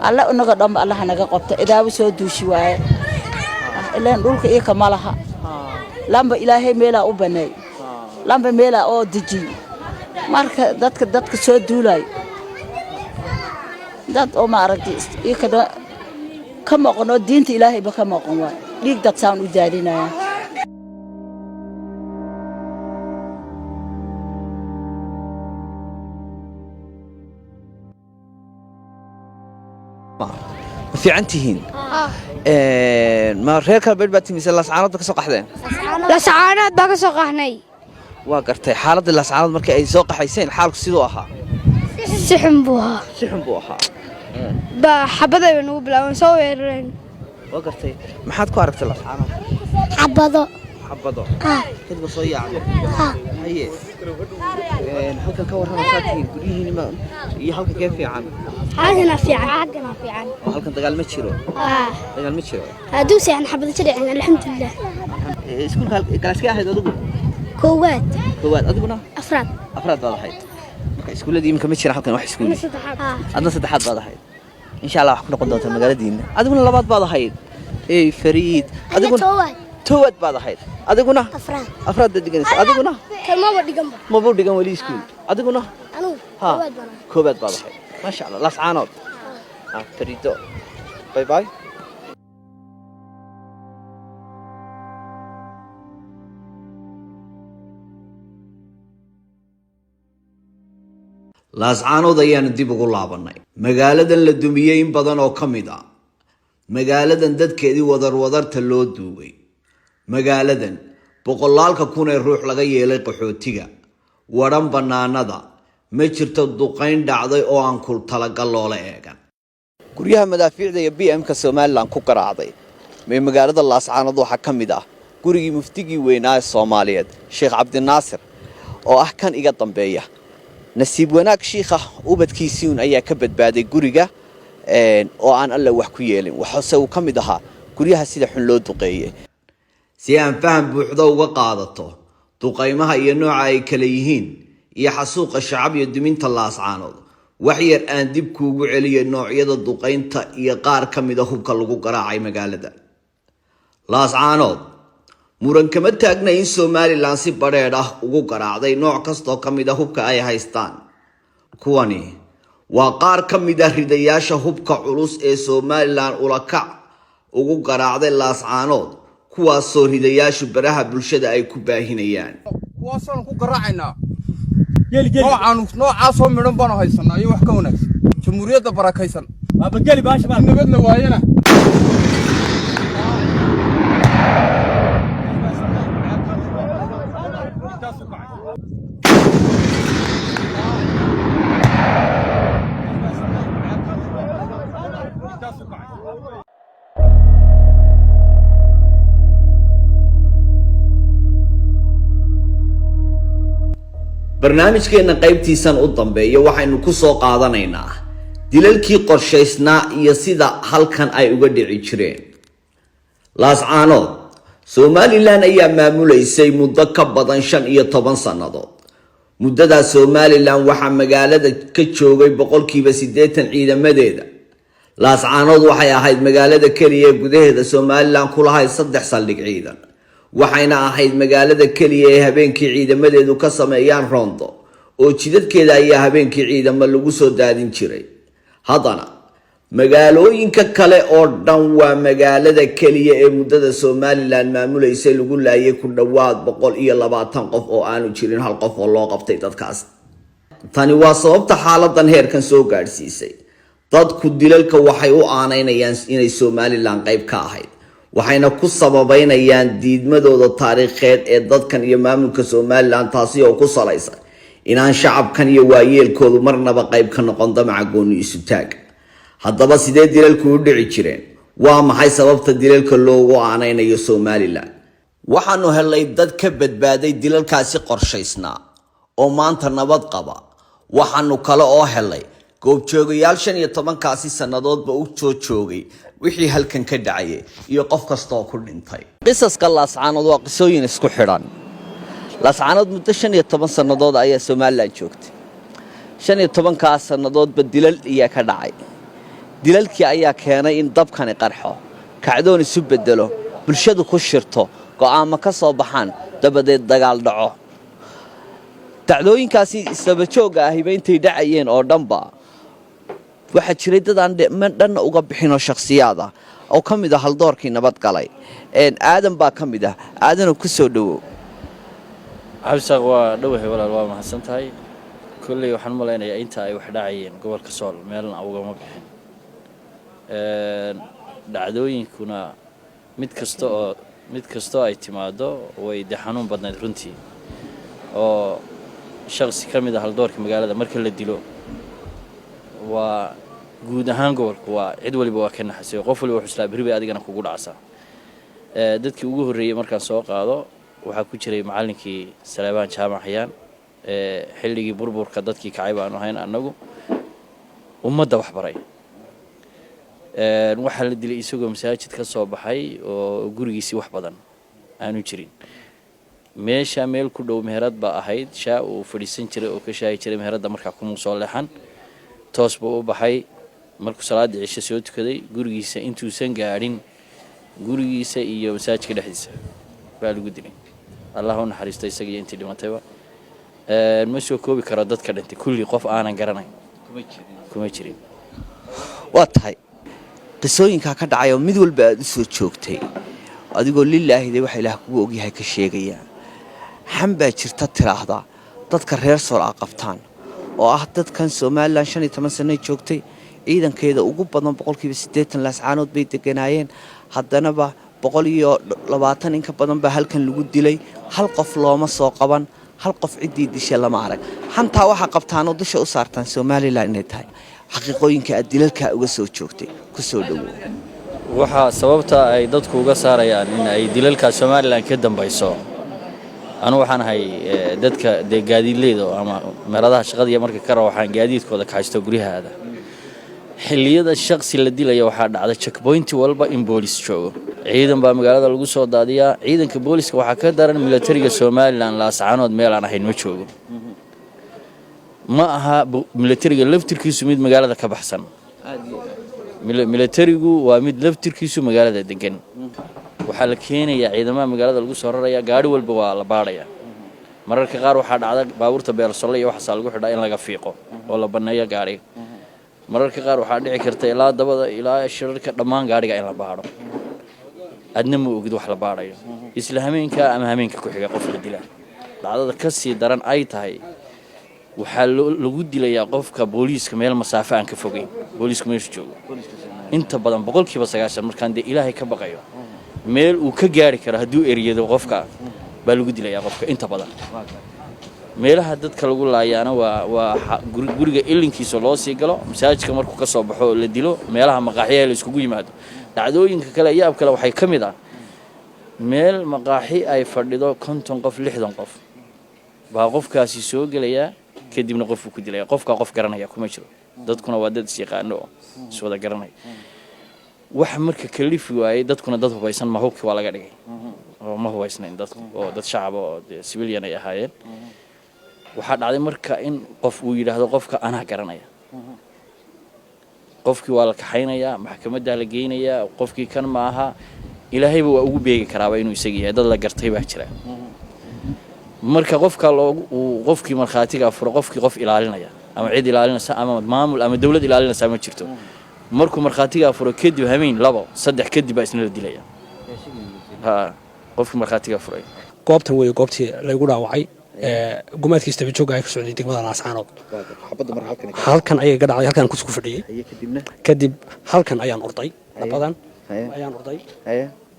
Alle inaga dhanba allaha naga qabta, idaawo soo duushi waaye. Ileen dhulka iyaka ma laha, lamba ilaahay meelaa u baneey, lamba meelaa oo dejiy. Marka dadka soo duulayo, dad oo maaragtay iyakana ka maqan oo diinta ilaahayba ka maqan waay, dhiig dad saan u daadinaya. Ma fiican tihiin? Ma reer Kalbeed baa timise Laascaanood ba ka soo qaxdeen? Lascaanood baa ka soo qaxnay. Waa gartay. Xaaladda Laascaanood markii ay soo qaxayseen, xaalku siduu ahaa? Si xun buu ahaa. Si xun buu ahaa. Baa xabaday bay nagu bilaabeen, soo weerareen. Waa gartay. Maxaad ku aragtay Laascaanood? Xabado. Xabado kadib soo yaacday. Haye, halkan ka warrama, saa tihiin guryihiin iyo halka kee fiican? Xaggana fiican, xaggana fiican. Oo halkan dagaal ma jiro? Dagaal ma jiro. Hadduu seexan xabado jidhicin, alxamdulilah. Iskuulka galaaskee ahayd adigu? Koowaad. Koowaad. Adiguna? Afraad. Afraad baad ahayd. Marka iskuulladii iminka ma jiraan halkan wax iskuuli. Adna saddexaad baad ahayd, insha Allah wax ku noqon doontaa magaaladiina. Adiguna labaad baad ahayd. Ey Fariid, adiguna towaad baad ahayd. Adiguna afraad. Afraad baad dhiganaysa. Adiguna? Kalmaba dhiganba. Mabuu dhigan weli iskuul. Adiguna? Anugu ha koowaad baan ahay. Koowaad baad ahayd, maasha Allah. Lascaanood. Ah, Fariido, bye bye. Laascaanood ayaanu dib ugu laabannay, magaaladan la dumiyey in badan oo ka mid ah, magaaladan dadkeedii wadarwadarta loo duugay, magaaladan boqolaalka kun ee ruux laga yeelay qaxootiga wadhan bannaanada. Ma jirto duqayn dhacday oo aan kul talagal loola eegan. Guryaha madaafiicda iyo BM-ka Somalilan ku garaacday ee magaalada Laascaanood waxaa ka mid ah gurigii muftigii weynaa ee Soomaaliyeed, Sheekh Cabdinaasir, oo ah kan iga dambeeya. Nasiib wanaag, shiikha ubadkiisiun ayaa ka badbaaday guriga oo aan alle wax ku yeelin, waxase uu ka mid ahaa guryaha sida xun loo duqeeyey. Si aan faham buuxda uga qaadato duqaymaha iyo nooca ay kala yihiin iyo xasuuqa shacab iyo duminta Laascaanood, wax yar aan dib kuugu celiyo noocyada duqaynta iyo qaar ka mida hubka lagu garaacay magaalada Laascaanood. Muran kama taagna in Somalilan si badheedh ah ugu garaacday nooc kastoo ka mid a hubka ay haystaan. Kuwani waa qaar ka mid ah ridayaasha hubka culus ee Somalilan ulakac ugu garaacday Laascaanood, kuwaasoo ridayaashu baraha bulshada ay ku baahinayaan. Kuwaasaanu ku garaacaynaa, noocaanu noocaasoo midhan baanu haysanaa iyo wax ka wanaagsan. Jamhuuriyadda barakaysan nabadna waayana. Barnaamijkeenna qaybtiisan u dambeeya waxaynu ku soo qaadanaynaa dilalkii qorshaysnaa iyo sida halkan ay uga dhici jireen. Laascaanood Somalilan ayaa maamulaysay muddo ka badan 15 sannadood. Muddadaas Somalilan waxaa magaalada ka joogay 80% ciidamadeeda. Laascaanood waxay ahayd magaalada keliya ee gudaheeda Somalilan ku lahayd saddex saldhig ciidan, waxayna ahayd magaalada keliya ee habeenkii ciidamadeedu ka sameeyaan roondo. Oo jidadkeeda ayaa habeenkii ciidamo lagu soo daadin jiray. Haddana magaalooyinka kale oo dhan waa magaalada keliya ee muddada Somaliland maamulaysay lagu laayay ku dhowaad 120 qof, oo aanu jirin hal qof oo loo qabtay dadkaas. Tani waa sababta xaaladan heerkan soo gaadhsiisay. Dadku dilalka waxay u aanaynayaan inay Somaliland qayb ka ahayd, waxayna ku sababeynayaan diidmadooda taariikheed ee dadkan iyo maamulka Somaliland, taasi oo ku salaysan inaan shacabkan iyo waayeelkoodu marnaba qayb ka noqon damaca gooni isutaaga. Haddaba sidee dilalku u dhici jireen? Waa maxay sababta dilalka loogu aanaynayo Somaliland? Waxaanu helay dad ka badbaaday dilalkaasi qorshaysnaa oo maanta nabad qaba. Waxaanu kale oo helay goobjoogayaal 15-kaasi sannadoodba u soo joogay wixii halkan ka dhacayay iyo qof kasta oo ku dhintay. Qisaska Laascaanood waa qisooyin isku xidhan. Laascaanood muddo 15 sannadood ayaa Somaliland joogtay. 15-kaas sannadoodba dilal iyaa ka dhacay. Dilalkii ayaa keenay in dabkani qarxo, kacdoon isu bedelo, bulshadu ku shirto, go'aamo ka soo baxaan, dabadeed dagaal dhaco. Dacdooyinkaasi isdabajoogga ahiba intay dhacayeen oo dhanba waxaa jiray dad aan dhanna uga bixinoo shakhsiyaad ah oo ka mid ah haldoorkii nabadgalay. Aadan baa ka mid ah. Aadanoo, ku soo dhowow. Cabdisaaq, waa dhowahay walaal, waa mahadsan tahay. Kolley waxaan u malaynayaa inta ay wax dhacayeen gobolka Sool meelna ugama bixin. Dhacdooyinkuna mid kastoo ay timaado way dee xanuun badnayd runtii, oo shakhsi ka mid ah haldoorka magaalada marka la dilo, waa guud ahaan gobolku waa cid waliba waa ka naxasay. Qof waliba wuxuu islaa berri bay adigana kugu dhacsaa. Dadkii ugu horreeyey markaan soo qaado waxaa ku jiray macallinkii Saleebaan Jaamac Xayaan. Xilligii burburka dadkii kacay baanu ahayn annagu, ummadda wax baray. Waxaa la dilay isagoo masaajid ka soo baxay oo gurigiisii wax badan aanu jirin. Meesha meel ku dhow meherad baa ahayd shaa uu fadhiisan jiray oo ka shaahi jiray. Meheradda markaa kumuu soo leexan, toos buu u baxay. Markuu salaaddii cishe soo tukaday, gurigiisa intuusan gaadhin, gurigiisa iyo masaajidka dhexdiisa baa lagu dilay. Allah u naxariisto isaga iyo intii dhimatayba. Ma soo koobi karo dadka dhintay kulli, qof aanan garanayn kuma jirin. Waa tahay. Qisooyinkaa ka dhacay oo mid walba aad u soo joogtay adigoo lilaahide waxa Ilaah kugu ogyahay ka sheegaya, xan baa jirta tiraahda dadka reer Sool a qabtaan oo ah dadkan Somaliland 15 sanay joogtay, ciidankeeda ugu badan 80% Laascaanood bay deganaayeen, haddanaba 120 in ka badan baa halkan lagu dilay, hal qof looma soo qaban, hal qof ciddii disha lama arag. Xantaa waxaa qabtaanoo dusha u saartaan Somaliland inay tahay. Xaqiiqooyinka aad dilalkaa uga soo joogtay, ku soo dhowow. Waxaa sababta ay dadku uga saarayaan in ay dilalka Somaliland ka dambayso, anu waxaan ahay dadka dee gaadiidleyda ama meeladaha shaqadiiya marka ka rawaxaan gaadiidkooda kaxaysto guryahaada. Xilliyada shaqsi la dilaya waxaa dhacda checkpoint walba in boolis joogo, ciidan baa magaalada lagu soo daadiyaa. Ciidanka booliska waxaa ka daran militariga Somaliland. Laascaanood meel aan ahayn ma joogo. Ma aha militariga laftirkiisu mid magaalada ka baxsan. Militarigu waa mid laftirkiisu magaalada degan. Waxaa la keenayaa ciidamada magaalada lagu soo raraya, gaari walba waa la baadhaya. Mararka qaar waxaa dhacda baabuurta beersolle iyo waxaasaa lagu xidhaa in laga fiiqo oo la banneeyo gaariga. Mararka qaar waxaa dhici karta ilaa dabada ilaa shirarka dhammaan gaadhiga in la baadho, adna ma ogid wax la baadhayo. Isla hameenka ama hameenka ku xiga qof la dilaa. Dhacdada ka sii daran ay tahay, waxaa lagu dilayaa qofka booliiska meel masaafo aan ka fogeyn booliisku meeshu joogo. Inta badan 90% markaan dee Ilaahay ka baqayo, meel uu ka gaari karo hadduu eriyado qofka baa lagu dilayaa qofka. Inta badan meelaha dadka lagu laayaana waa guriga ilinkiisa loo sii galo, masaajidka markuu ka soo baxo oo la dilo, meelaha maqaaxiyaha la iskugu yimaado. Dhacdooyinka kale yaab kale waxay ka mid ah meel maqaaxi ay fadhido 50 qof, 60 qof baa qofkaasi soo gelayaa, kadibna qofuu ku dilaya. Qofkaa qof garanaya kuma jiro, dadkuna waa dad isyaqaano oo iswada garanaya. Waxa marka kalifi waayey, dadkuna dad hubaysan ma hubkii waa laga dhigay oo ma hubaysnayn dadku, oo dad shacaba oo dee civilian ay ahaayeen. Waxaa dhacday marka in qof uu yidhaahdo qofka anaa garanaya. Qofkii waa la kaxaynayaa, maxkamaddaa la geynayaa. Qofkii kan ma aha, Ilaahayba waa ugu beegi karaaba inuu isaga yahay. Dad la gartay baa jira. Marka qofka loogu uu qofkii markhaatiga furo, qofkii qof ilaalinaya ama cid ilaalinaysa ama maamul ama dowlad ilaalinaysa ma jirto. Markuu markhaatigaa furo kadib, hameen labo saddex kadib baa isna la dilaya, ha, qofkii markhaatiga furay. Goobtan weeye goobtii laygu dhaawacay gumaadkii isdaba ay ka socday degmada Laascaanood. Halkan ayay ga dhacday, halkan ku fadhiyey. Kadib halkan ayaan orday, dhabadan ayaan orday.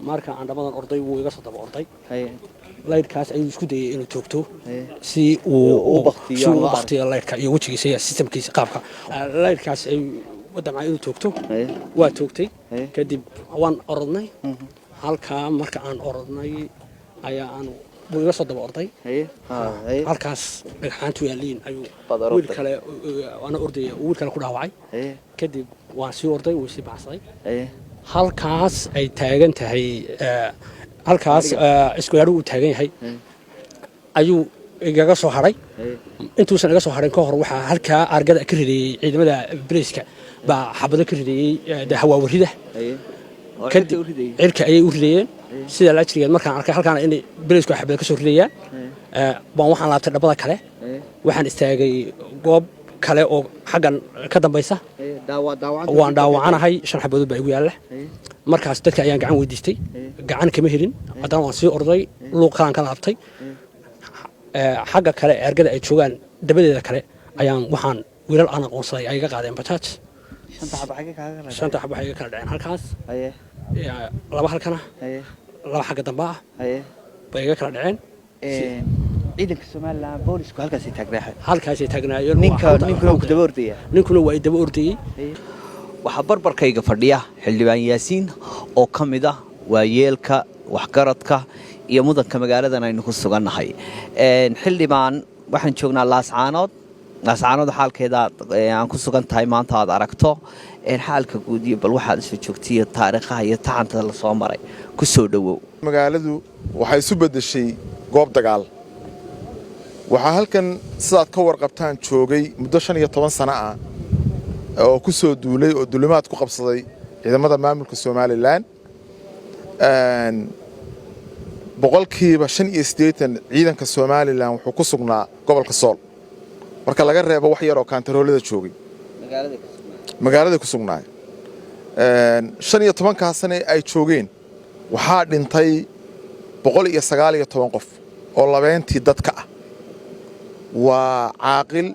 Marka aan dhabadan orday, wuu iga soo daba orday. Laydhkaas ayuu isku dayay inuu toogto si uu si uu u baktiyo laydhka iyo wejigiisa iyo systemkiisa. Qaabka laydhkaas ayuu damcay inuu toogto, waa toogtay. Kadib waan orodnay. Halkaa marka aan orodnay ayaa aan buu iga soo daba orday. Halkaas dhagxaantu yaaliin ayuu wiil kale, ana ordaya, wiil kale ku dhaawacay. Kadib waan sii orday, wuu sii baxsaday. Halkaas ay taagan tahay, halkaas isku uu taagan yahay ayuu igaga soo hadhay. Intuusan iga soo hadhin ka hor, waxaa halkaa argada ka rideeyey ciidamada breyska baa xabado ka rideeyey hawaawarida. Kadib cirka ayay u ridayeen. Sidaa laajrigeed markaan arkay halkaana inay beleysku ay xabado ka soo ridayaan baan waxaan laabtay dhabada kale. Waxaan istaagay goob kale oo xaggan ka dambaysa. Waan dhaawacanahay, 5 xabadood baa igu yaalla. Markaas dadka ayaan gacan weydiistay, gacan kama helin. Haddana waan sii orday, luuq kalaan ka laabtay. Xagga kale ee ergada ay joogaan dabadeeda kale ayaan waxaan wiilal aan aqoonsaday ay iga qaadeen bajaaj. Shanta xabo waxay iga kala dhaceen halkaas, laba halkana, laba xagga dambe ah bay iga kala dhaceen. Ciidanka Somaliland, boolisku halkaasay taagnaaxeen? Halkaasay taagnaayeen. Ninka ninkuna wuu ku daba ordaya? Ninkuna waa i daba ordayey. Waxaa barbarkayga fadhiya Xildhibaan Yaasiin oo ka mid ah waayeelka, waxgaradka iyo mudanka magaaladan aynu ku sugannahay. Xildhibaan, waxaan joognaa Laascaanood. Laascaanood xaalkeeda aan ku sugan tahay maanta aad aragto, xaalka guud iyo bal waxaad isu joogtaiyo taariikhaha iyo tacanta la soo maray, ku soo dhowow. Magaaladu waxay isu beddeshay goob dagaal. Waxaa halkan, sidaad ka warqabtaan, joogay muddo 15 sano ah oo ku soo duulay oo duulimaad ku qabsaday ciidamada maamulka Somaliland. 85% ciidanka Somaliland wuxuu ku sugnaa gobolka Sool, marka laga reebo wax yar oo kaantaroolada joogay magaalada ku sugnaay. 15-kaa sane ay joogeen waxaa dhintay 119 qof oo labeentii dadka ah, waa caaqil,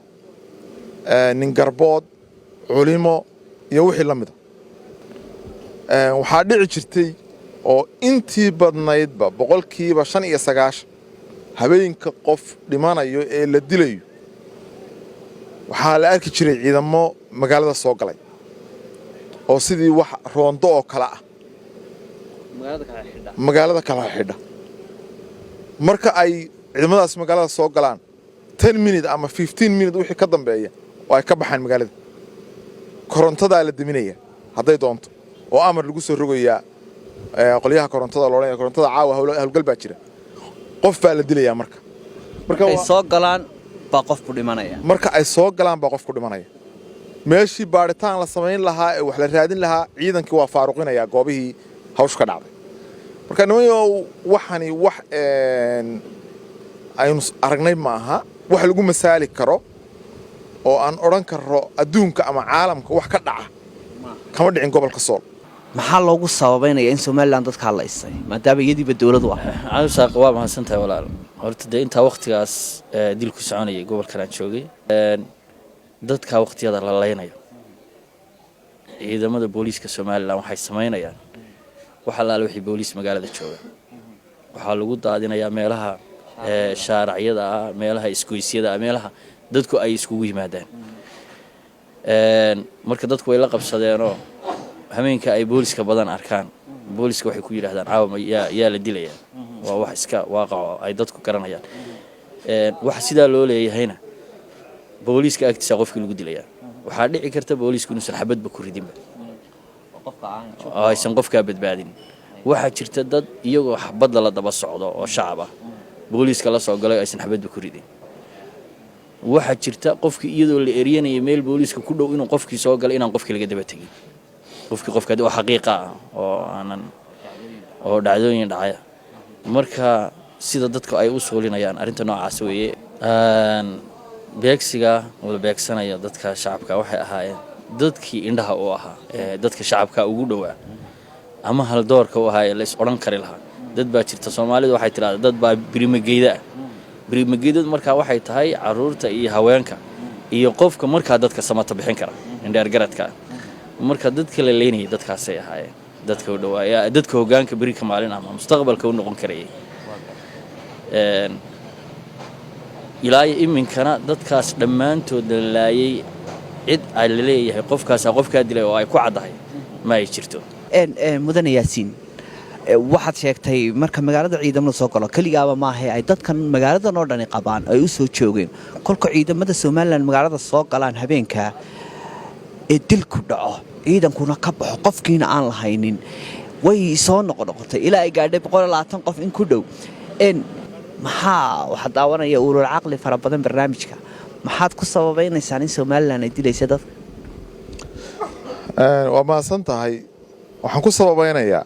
ningarbood, culimo iyo wixii la mida. Waxaa dhici jirtay oo intii badnaydba 95% habeenka qof dhimanayo ee la dilayo waxaa la arki jiray ciidamo magaalada soo galay oo sidii wax roondo oo kale ah magaalada kala xidha. Marka ay ciidamadaas magaalada soo galaan, 10 minute ama 15 minute wixii ka dambeeya oo ay ka baxaan magaalada, korontadaa la deminaya hadday doonto oo amar lagu soo rogayaa qolyaha korontada la odhanaya korontada caawa hawlgal baa jira, qof baa la dilayaa. Marka markay soo galaan baa qofku dhimanaya? Marka ay soo galaan baa qofku dhimanaya. Meeshii baadhitaan la samayn lahaa ee wax la raadin lahaa, ciidankii waa faaruqinayaa goobihii hawshu ka dhacday. Marka nimanyow, waxani wax aynu aragnay ma aha, wax lagu masaali karo oo aan odhan karro adduunka ama caalamka wax ka dhaca kama dhicin gobolka Sool. Maxaa loogu sababaynaya in Somaliland dadkaa la isay maadaama iyadiiba dowladu ah? Cabdisaaq, waa mahadsan tahay walaal. Horta dee intaa wakhtigaas dilku soconayay gobolkan aan joogay, dadka wakhtiyada la laynayo, ciidamada booliiska Somaliland waxay samaynayaan wax allaale wixii booliis magaalada jooga waxaa lagu daadinayaa meelaha shaaracyada ah, meelaha isgoysyada ah, meelaha dadku ay iskugu yimaadaan. Marka dadku way la qabsadeenoo hameenka ay booliska badan arkaan, booliska waxay ku yidhahdaan caawa yaa la dilayaa. Waa wax iska waaqaco ay dadku garanayaan. Waxa sidaa loo leeyahayna, booliiska agtiisa qofkii lagu dilayaa, waxaa dhici karta booliisku inuusan xabadba ku ridinba oo aysan qofkaa badbaadin. Waxaa jirta dad iyagoo xabadda la daba socdo oo shacab ah booliiska la soo galay oo aysan xabadba ku ridin. Waxaa jirta qofkii iyadoo la eryanaya meel booliiska ku dhow inuu qofkii soo galay inaan qofkii laga daba tegin, qofkii qofka oo xaqiiqa ah oo aanan oo dhacdooyin dhacaya. Marka Sida dadku ay u suulinayaan arrinta noocaas weeye. Beegsiga la beegsanaya dadka shacabka waxay ahaayeen dadkii indhaha u ahaa ee dadka shacabka ugu dhowaa ama haldoorka u ahaa ee la is odhan kari lahaa. Dad baa jirta, Soomaalidu waxay tidhahdaa dad baa birimageyda ah. Birimageydadu markaa waxay tahay caruurta iyo haweenka iyo qofka markaa dadka samata bixin kara, indheergaradka. Marka dadka la leynayay dadkaasay ahaayeen, dadka u dhawaaya, dadka hoggaanka beri ka maalin ama mustaqbalka u noqon karayay. Ilaa iyo iminkana dadkaas dhammaantood la laayay, cid ay la leeyahay qofkaasaa qofkaa dilay oo ay ku caddahay ma ay jirto. Mudane Yaasiin, waxaad sheegtay marka magaalada ciidamada soo galo, keligaaba maaha, ay dadkan magaaladan oo dhani qabaan, ay u soo joogeen kolka ciidamada Somaliland magaalada soo galaan habeenka ee dilku dhaco, ciidankuna ka baxo, qofkiina aan lahaynin, way soo noqonoqotay ilaa ay gaadhay qof in ku dhow. Maxaa waxaa daawanaya ulul caqli fara badan barnaamijka? Maxaad ku sababaynaysaan in Somaliland ay dilaysa dadka? Waa mahadsan tahay. Waxaan ku sababaynayaa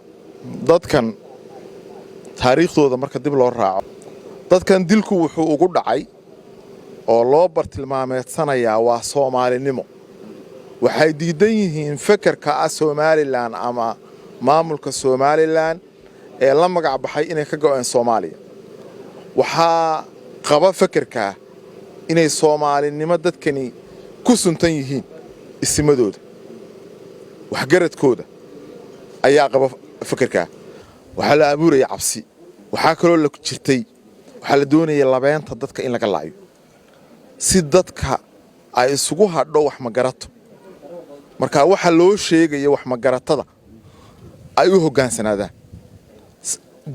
dadkan taariikhdooda marka dib loo raaco, dadkan dilku wuxuu ugu dhacay oo loo bartilmaameedsanayaa waa Soomaalinimo. Waxay diidan yihiin fekerka ah Somaliland ama maamulka Somaliland ee la magac baxay inay ka go'een Soomaaliya. Waxaa qaba fekerkaa inay Soomaalinimo dadkani ku suntan yihiin. Isimadooda, waxgaradkooda ayaa qaba fekerkaa. Waxaa la abuuraya cabsi. Waxaa kaloo la jirtay, waxaa la doonaya labeenta dadka in laga laayo si dadka ay isugu hadho wax magarato. Marka waxa loo sheegaya wax magaratada ay u hoggaansanaadaan.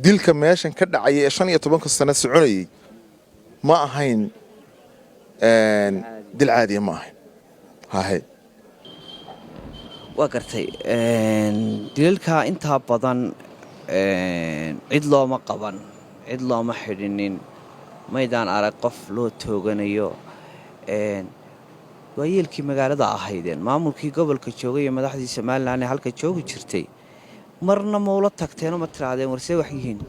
Dilka meeshan ka dhacaya ee 15-ka sano soconayay ma ahayn dil caadiya, ma ahayn hahe. Waa gartay. Dilalka intaa badan cid looma qaban, cid looma xidhinin, maydaan arag qof loo tooganayo. Waayeelkii magaalada ahaydeen, maamulkii gobolka joogay iyo madaxdii Somaliland ee halka joogi jirtay, marna maula tagteenoo ma tiraahdeen warsee wax yihiin?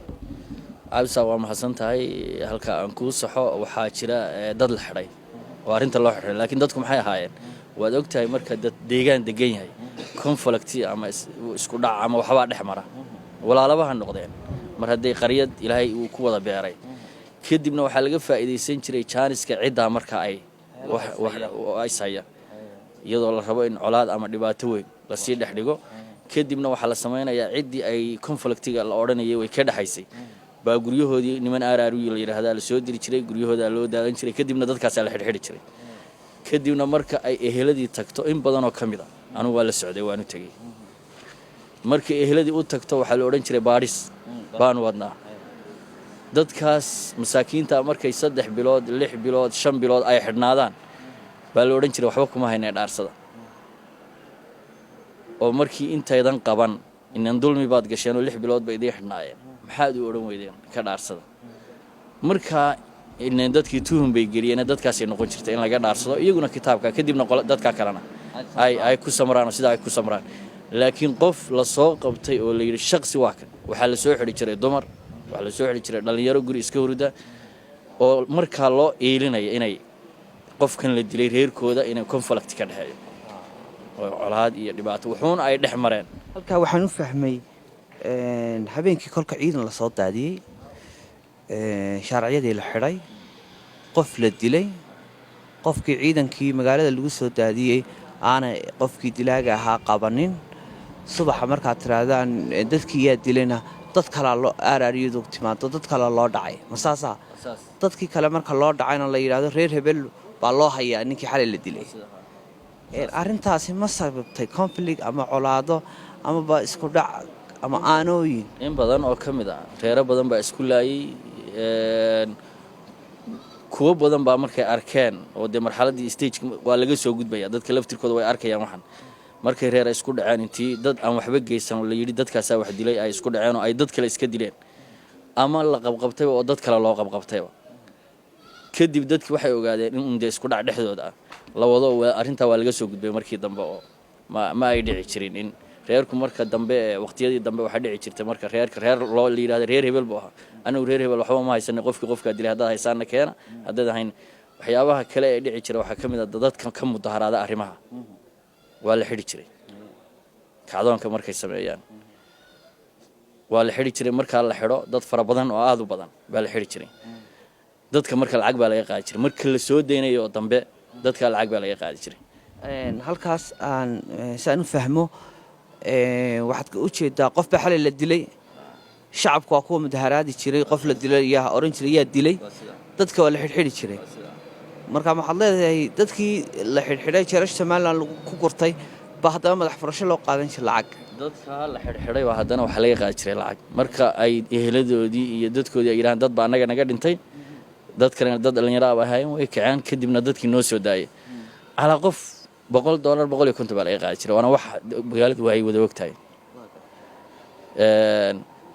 Cabsa, waa mahadsan tahay. Halka aan kuu saxo, waxaa jira dad la xidhay oo arrinta loo xidhay, laakiin dadku maxay ahaayeen? Waad og tahay, marka dad deegaan degan yahay, conflict ama isku dhac ama waxbaa dhex mara, walaalabaha noqdeen mar hadday qaryad Ilaahay uu ku wada beeray. Kadibna waxaa laga faa'iidaysan jiray jaaniska ciddaa marka ay ishaya, iyadoo la rabo in colaad ama dhibaato weyn lasii dhex dhigo. Kadibna waxaa la samaynayaa ciddii ay conflictiga la odhanayay way ka dhexaysay baa guryahoodii niman aaraaruyi la yidhaahdaa la soo diri jiray, guryahoodaa loo daadan jiray, kadibna dadkaasaa la xidhxidhi jiray. Kadibna marka ay eheladii tagto, in badanoo ka mid a anugu waa la socday, waanu tegey. Markay eheladii u tagto waxaa la odhan jiray baadhis baanu wadnaa. Dadkaas masaakiinta markay 3 bilood, 6 bilood, 5 bilood ay xidhnaadaan baa la odhan jiray waxba kuma haynee dhaarsada, oo markii intaydan qaban inan dulmi baad gasheen oo 6 bilood ba idiin xidhnaayeen, maxaad u odhan weydeen ka dhaarsada? Markaa inan dadkii tuhum bay geliyeen, dadkaasay noqon jirta in laga dhaarsado iyaguna kitaabka, kadibna dadka kalena ay ku samraan oo sidaa ay ku samraan. Laakiin qof la soo qabtay oo la yidhi shaqsi waa kan, waxaa la soo xidhi jiray dumar, waxaa la soo xidhi jiray dhallinyaro guri iska hurda oo markaa loo iilinaya inay qofkan la dilay reerkooda inay conflict ka dhexeeyo oo colaad iyo dhibaato wuxuuna ay dhex mareen. Halkaa waxaan u fahmay, habeenkii kolka ciidan lasoo daadiyey, shaarciyadii la xidhay, qof la dilay, qofkii ciidankii magaalada lagu soo daadiyey aanay qofkii dilaaga ahaa qabanin, subaxa markaad tidhaahdaan dadkii yaa dilayna, dad kalaa loo aaraariyadu timaado, dad kale loo dhacay, ma saasaa? Dadkii kale marka loo dhacayna la yidhaahdo reer hebel baa loo hayaa ninkii xalay la dilay. Arrintaasi ma sababtay conflict ama colaado amaba isku dhac ama aanooyin? In badan oo ka mid ah reero badan baa isku laayay. Kuwo badan baa markay arkeen oo dee marxaladdii stageka waa laga soo gudbaya, dadka laftirkooda way arkayaan waxan. Markay reer ay isku dhaceen, intii dad aan waxba geysan oo la yidhi dadkaasaa wax dilay ay isku dhaceen oo ay dad kale iska dileen ama la qabqabtayba oo dad kale loo qabqabtayba, kadib dadki waxay ogaadeen in un dee isku dhac dhexdooda ah la wado. Arrintaa waa laga soo gudbay markii dambe oo ma ay dhici jirin in Reerku marka dambe ee waqtiyadii dambe waxaa dhici jirtay marka reerka reer loo la yidhahdo reer hebel buu ahaa, anagu reer hebel waxba ma haysanay, qofkii qofkaa dilay haddaad haysaana keena, haddaad ahayn. Waxyaabaha kale ee dhici jira waxaa ka mid ah dadka ka mudaharaada arrimaha waa la xidhi jiray. Kacdoonka markay sameeyaan waa la xidhi jiray. Markaa la xidho dad fara badan oo aada u badan baa la xidhi jiray. Dadka marka lacag baa laga qaadi jiray. Marka la soo daynayo oo dambe dadka lacag baa laga qaadi jiray. Halkaas aan si aan u fahmo, waxaad u jeedaa qof baa xalay la dilay. Shacabku waa kuwa mudaharaadi jiray, qof la dilay yaa oran jiray yaa dilay, dadka waa la xidhxidhi jiray. Marka waxaad leedahay dadkii la xidhxidhay jeerasha Somaliland lagu ku gurtay baa haddana madax furasho loo qaadan jiray lacag? Dadka la xidhxidhay baa haddana waxaa laga qaadi jiray lacag. Marka ay eheladoodii iyo dadkoodii ay yidhahaan dad baa annaga naga dhintay, dad kalena dad dhallinyaro ah bay ahaayeen, way kaceen, kadibna dadkii noo soo daayay, calaa qof $100, 150 baa laga qaadi jiray. Waana wax magaaladu ay wada ogtahay.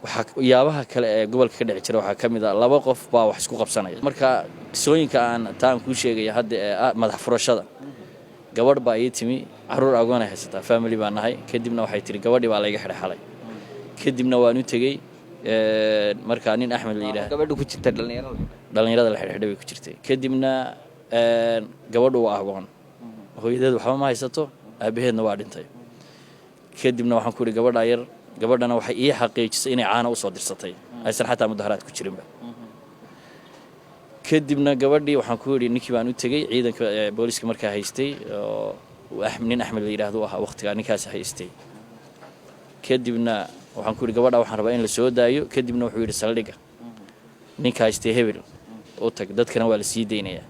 Waxaa yaabaha kale ee gobolka ka dhici jira waxaa ka mid ah laba qof baa wax isku qabsanaya. Marka qisooyinka aan taan kuu sheegaya hadda ee ah madax furashada, gabadh baa ii timi, caruur agoonay haysataa, family baa nahay. Kadibna waxay tiri gabadhii baa layga xidhay xalay. Kadibna waan u tegey. Markaa nin Axmed la yidhaahdo gabadha ku jirta dhalinyarada? Dhalinyarada la xidhxidhay bay ku jirtay. Kadibna gabadhu waa agoon, hooyadeed waxba ma haysato, aabaheedna waa dhintay. Kadibna waxaan ku idhi gabadha yar, gabadhana waxay ii xaqiijisay inay caana usoo dirsatay, aysan xataa mudaharaad ku jirinba. Kadibna gabadhii waxaan ku idhi, ninkii baan u tegey, ciidanka booliska markaa haystay oo nin Axmed la yidhaahdo ahaa waqtigaa ninkaasi haystay. Kadibna waxaan ku idhi gabadha waxaan rabaa in la soo daayo. Kadibna wuxuu yidhi saldhigga ninka haystay hebel u tag, dadkana waa la sii daynayaa.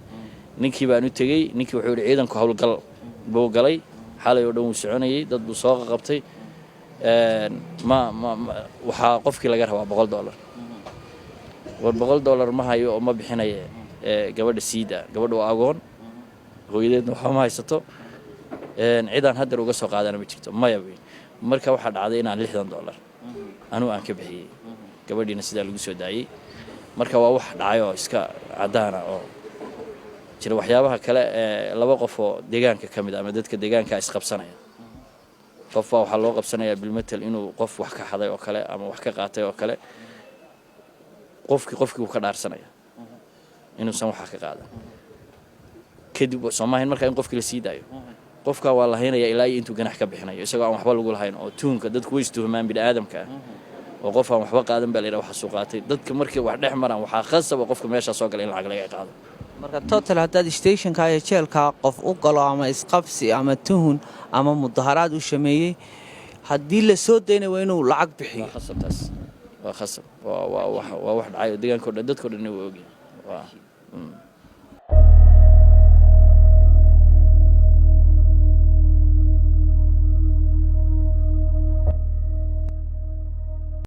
Ninkii baan u tegey. Ninkii wuxuu yidhi ciidanku howlgal buu galay xalay oo dhan, wuu soconayey, dad buu soo qabtay. Ma ma waxaa qofkii laga rabaa $100. War $100 ma hayo oo ma bixinaya, gabadha siida. Gabadha waa agoon, hooyadeedna waxba ma haysato, cidaan haddeer uga soo qaadana ma jirto. Maya wey. Marka waxaa dhacday inaan $60 anugu aan ka bixiyey, gabadhiina sidaa lagu soo daayey. Marka waa wax dhacay oo iska caddaana oo jira. Waxyaabaha kale ee laba qof oo deegaanka ka mid ah ama dadka deegaanka isqabsanaya, qof baa waxaa loo qabsanayaa bilmatel inuu qof wax ka xaday oo kale ama wax ka qaatay oo kale. Qofkii wuu ka dhaarsanaya inuusan waxa ka qaadan. Kadib soo maahayn markaa in qofkii la sii daayo? Qofka waa la haynayaa ilaa iyo intuu ganax ka bixinayo, isagoo aan waxba lagu lahayn. Oo tuhunka dadku way istuhumaan bini'aadamka ah, oo qof aan waxba qaadan baa la yidhaha waxa suu qaatay. Dadka markay wax dhex maraan waxaa khasaba qofka meeshaa soo gala in lacag laga qaado. Marka total haddaad stationka iyo jeelka qof u galo ama isqabsi ama tuhun ama mudaharaad u shameeyey, haddii la soo daynay waa inuu lacag bixiyo? Waa khasab taas, waa khasab. Waa waa wax waa wax dhacay oo deegaanka o dhan dadka o dhan waa ogyahay waa.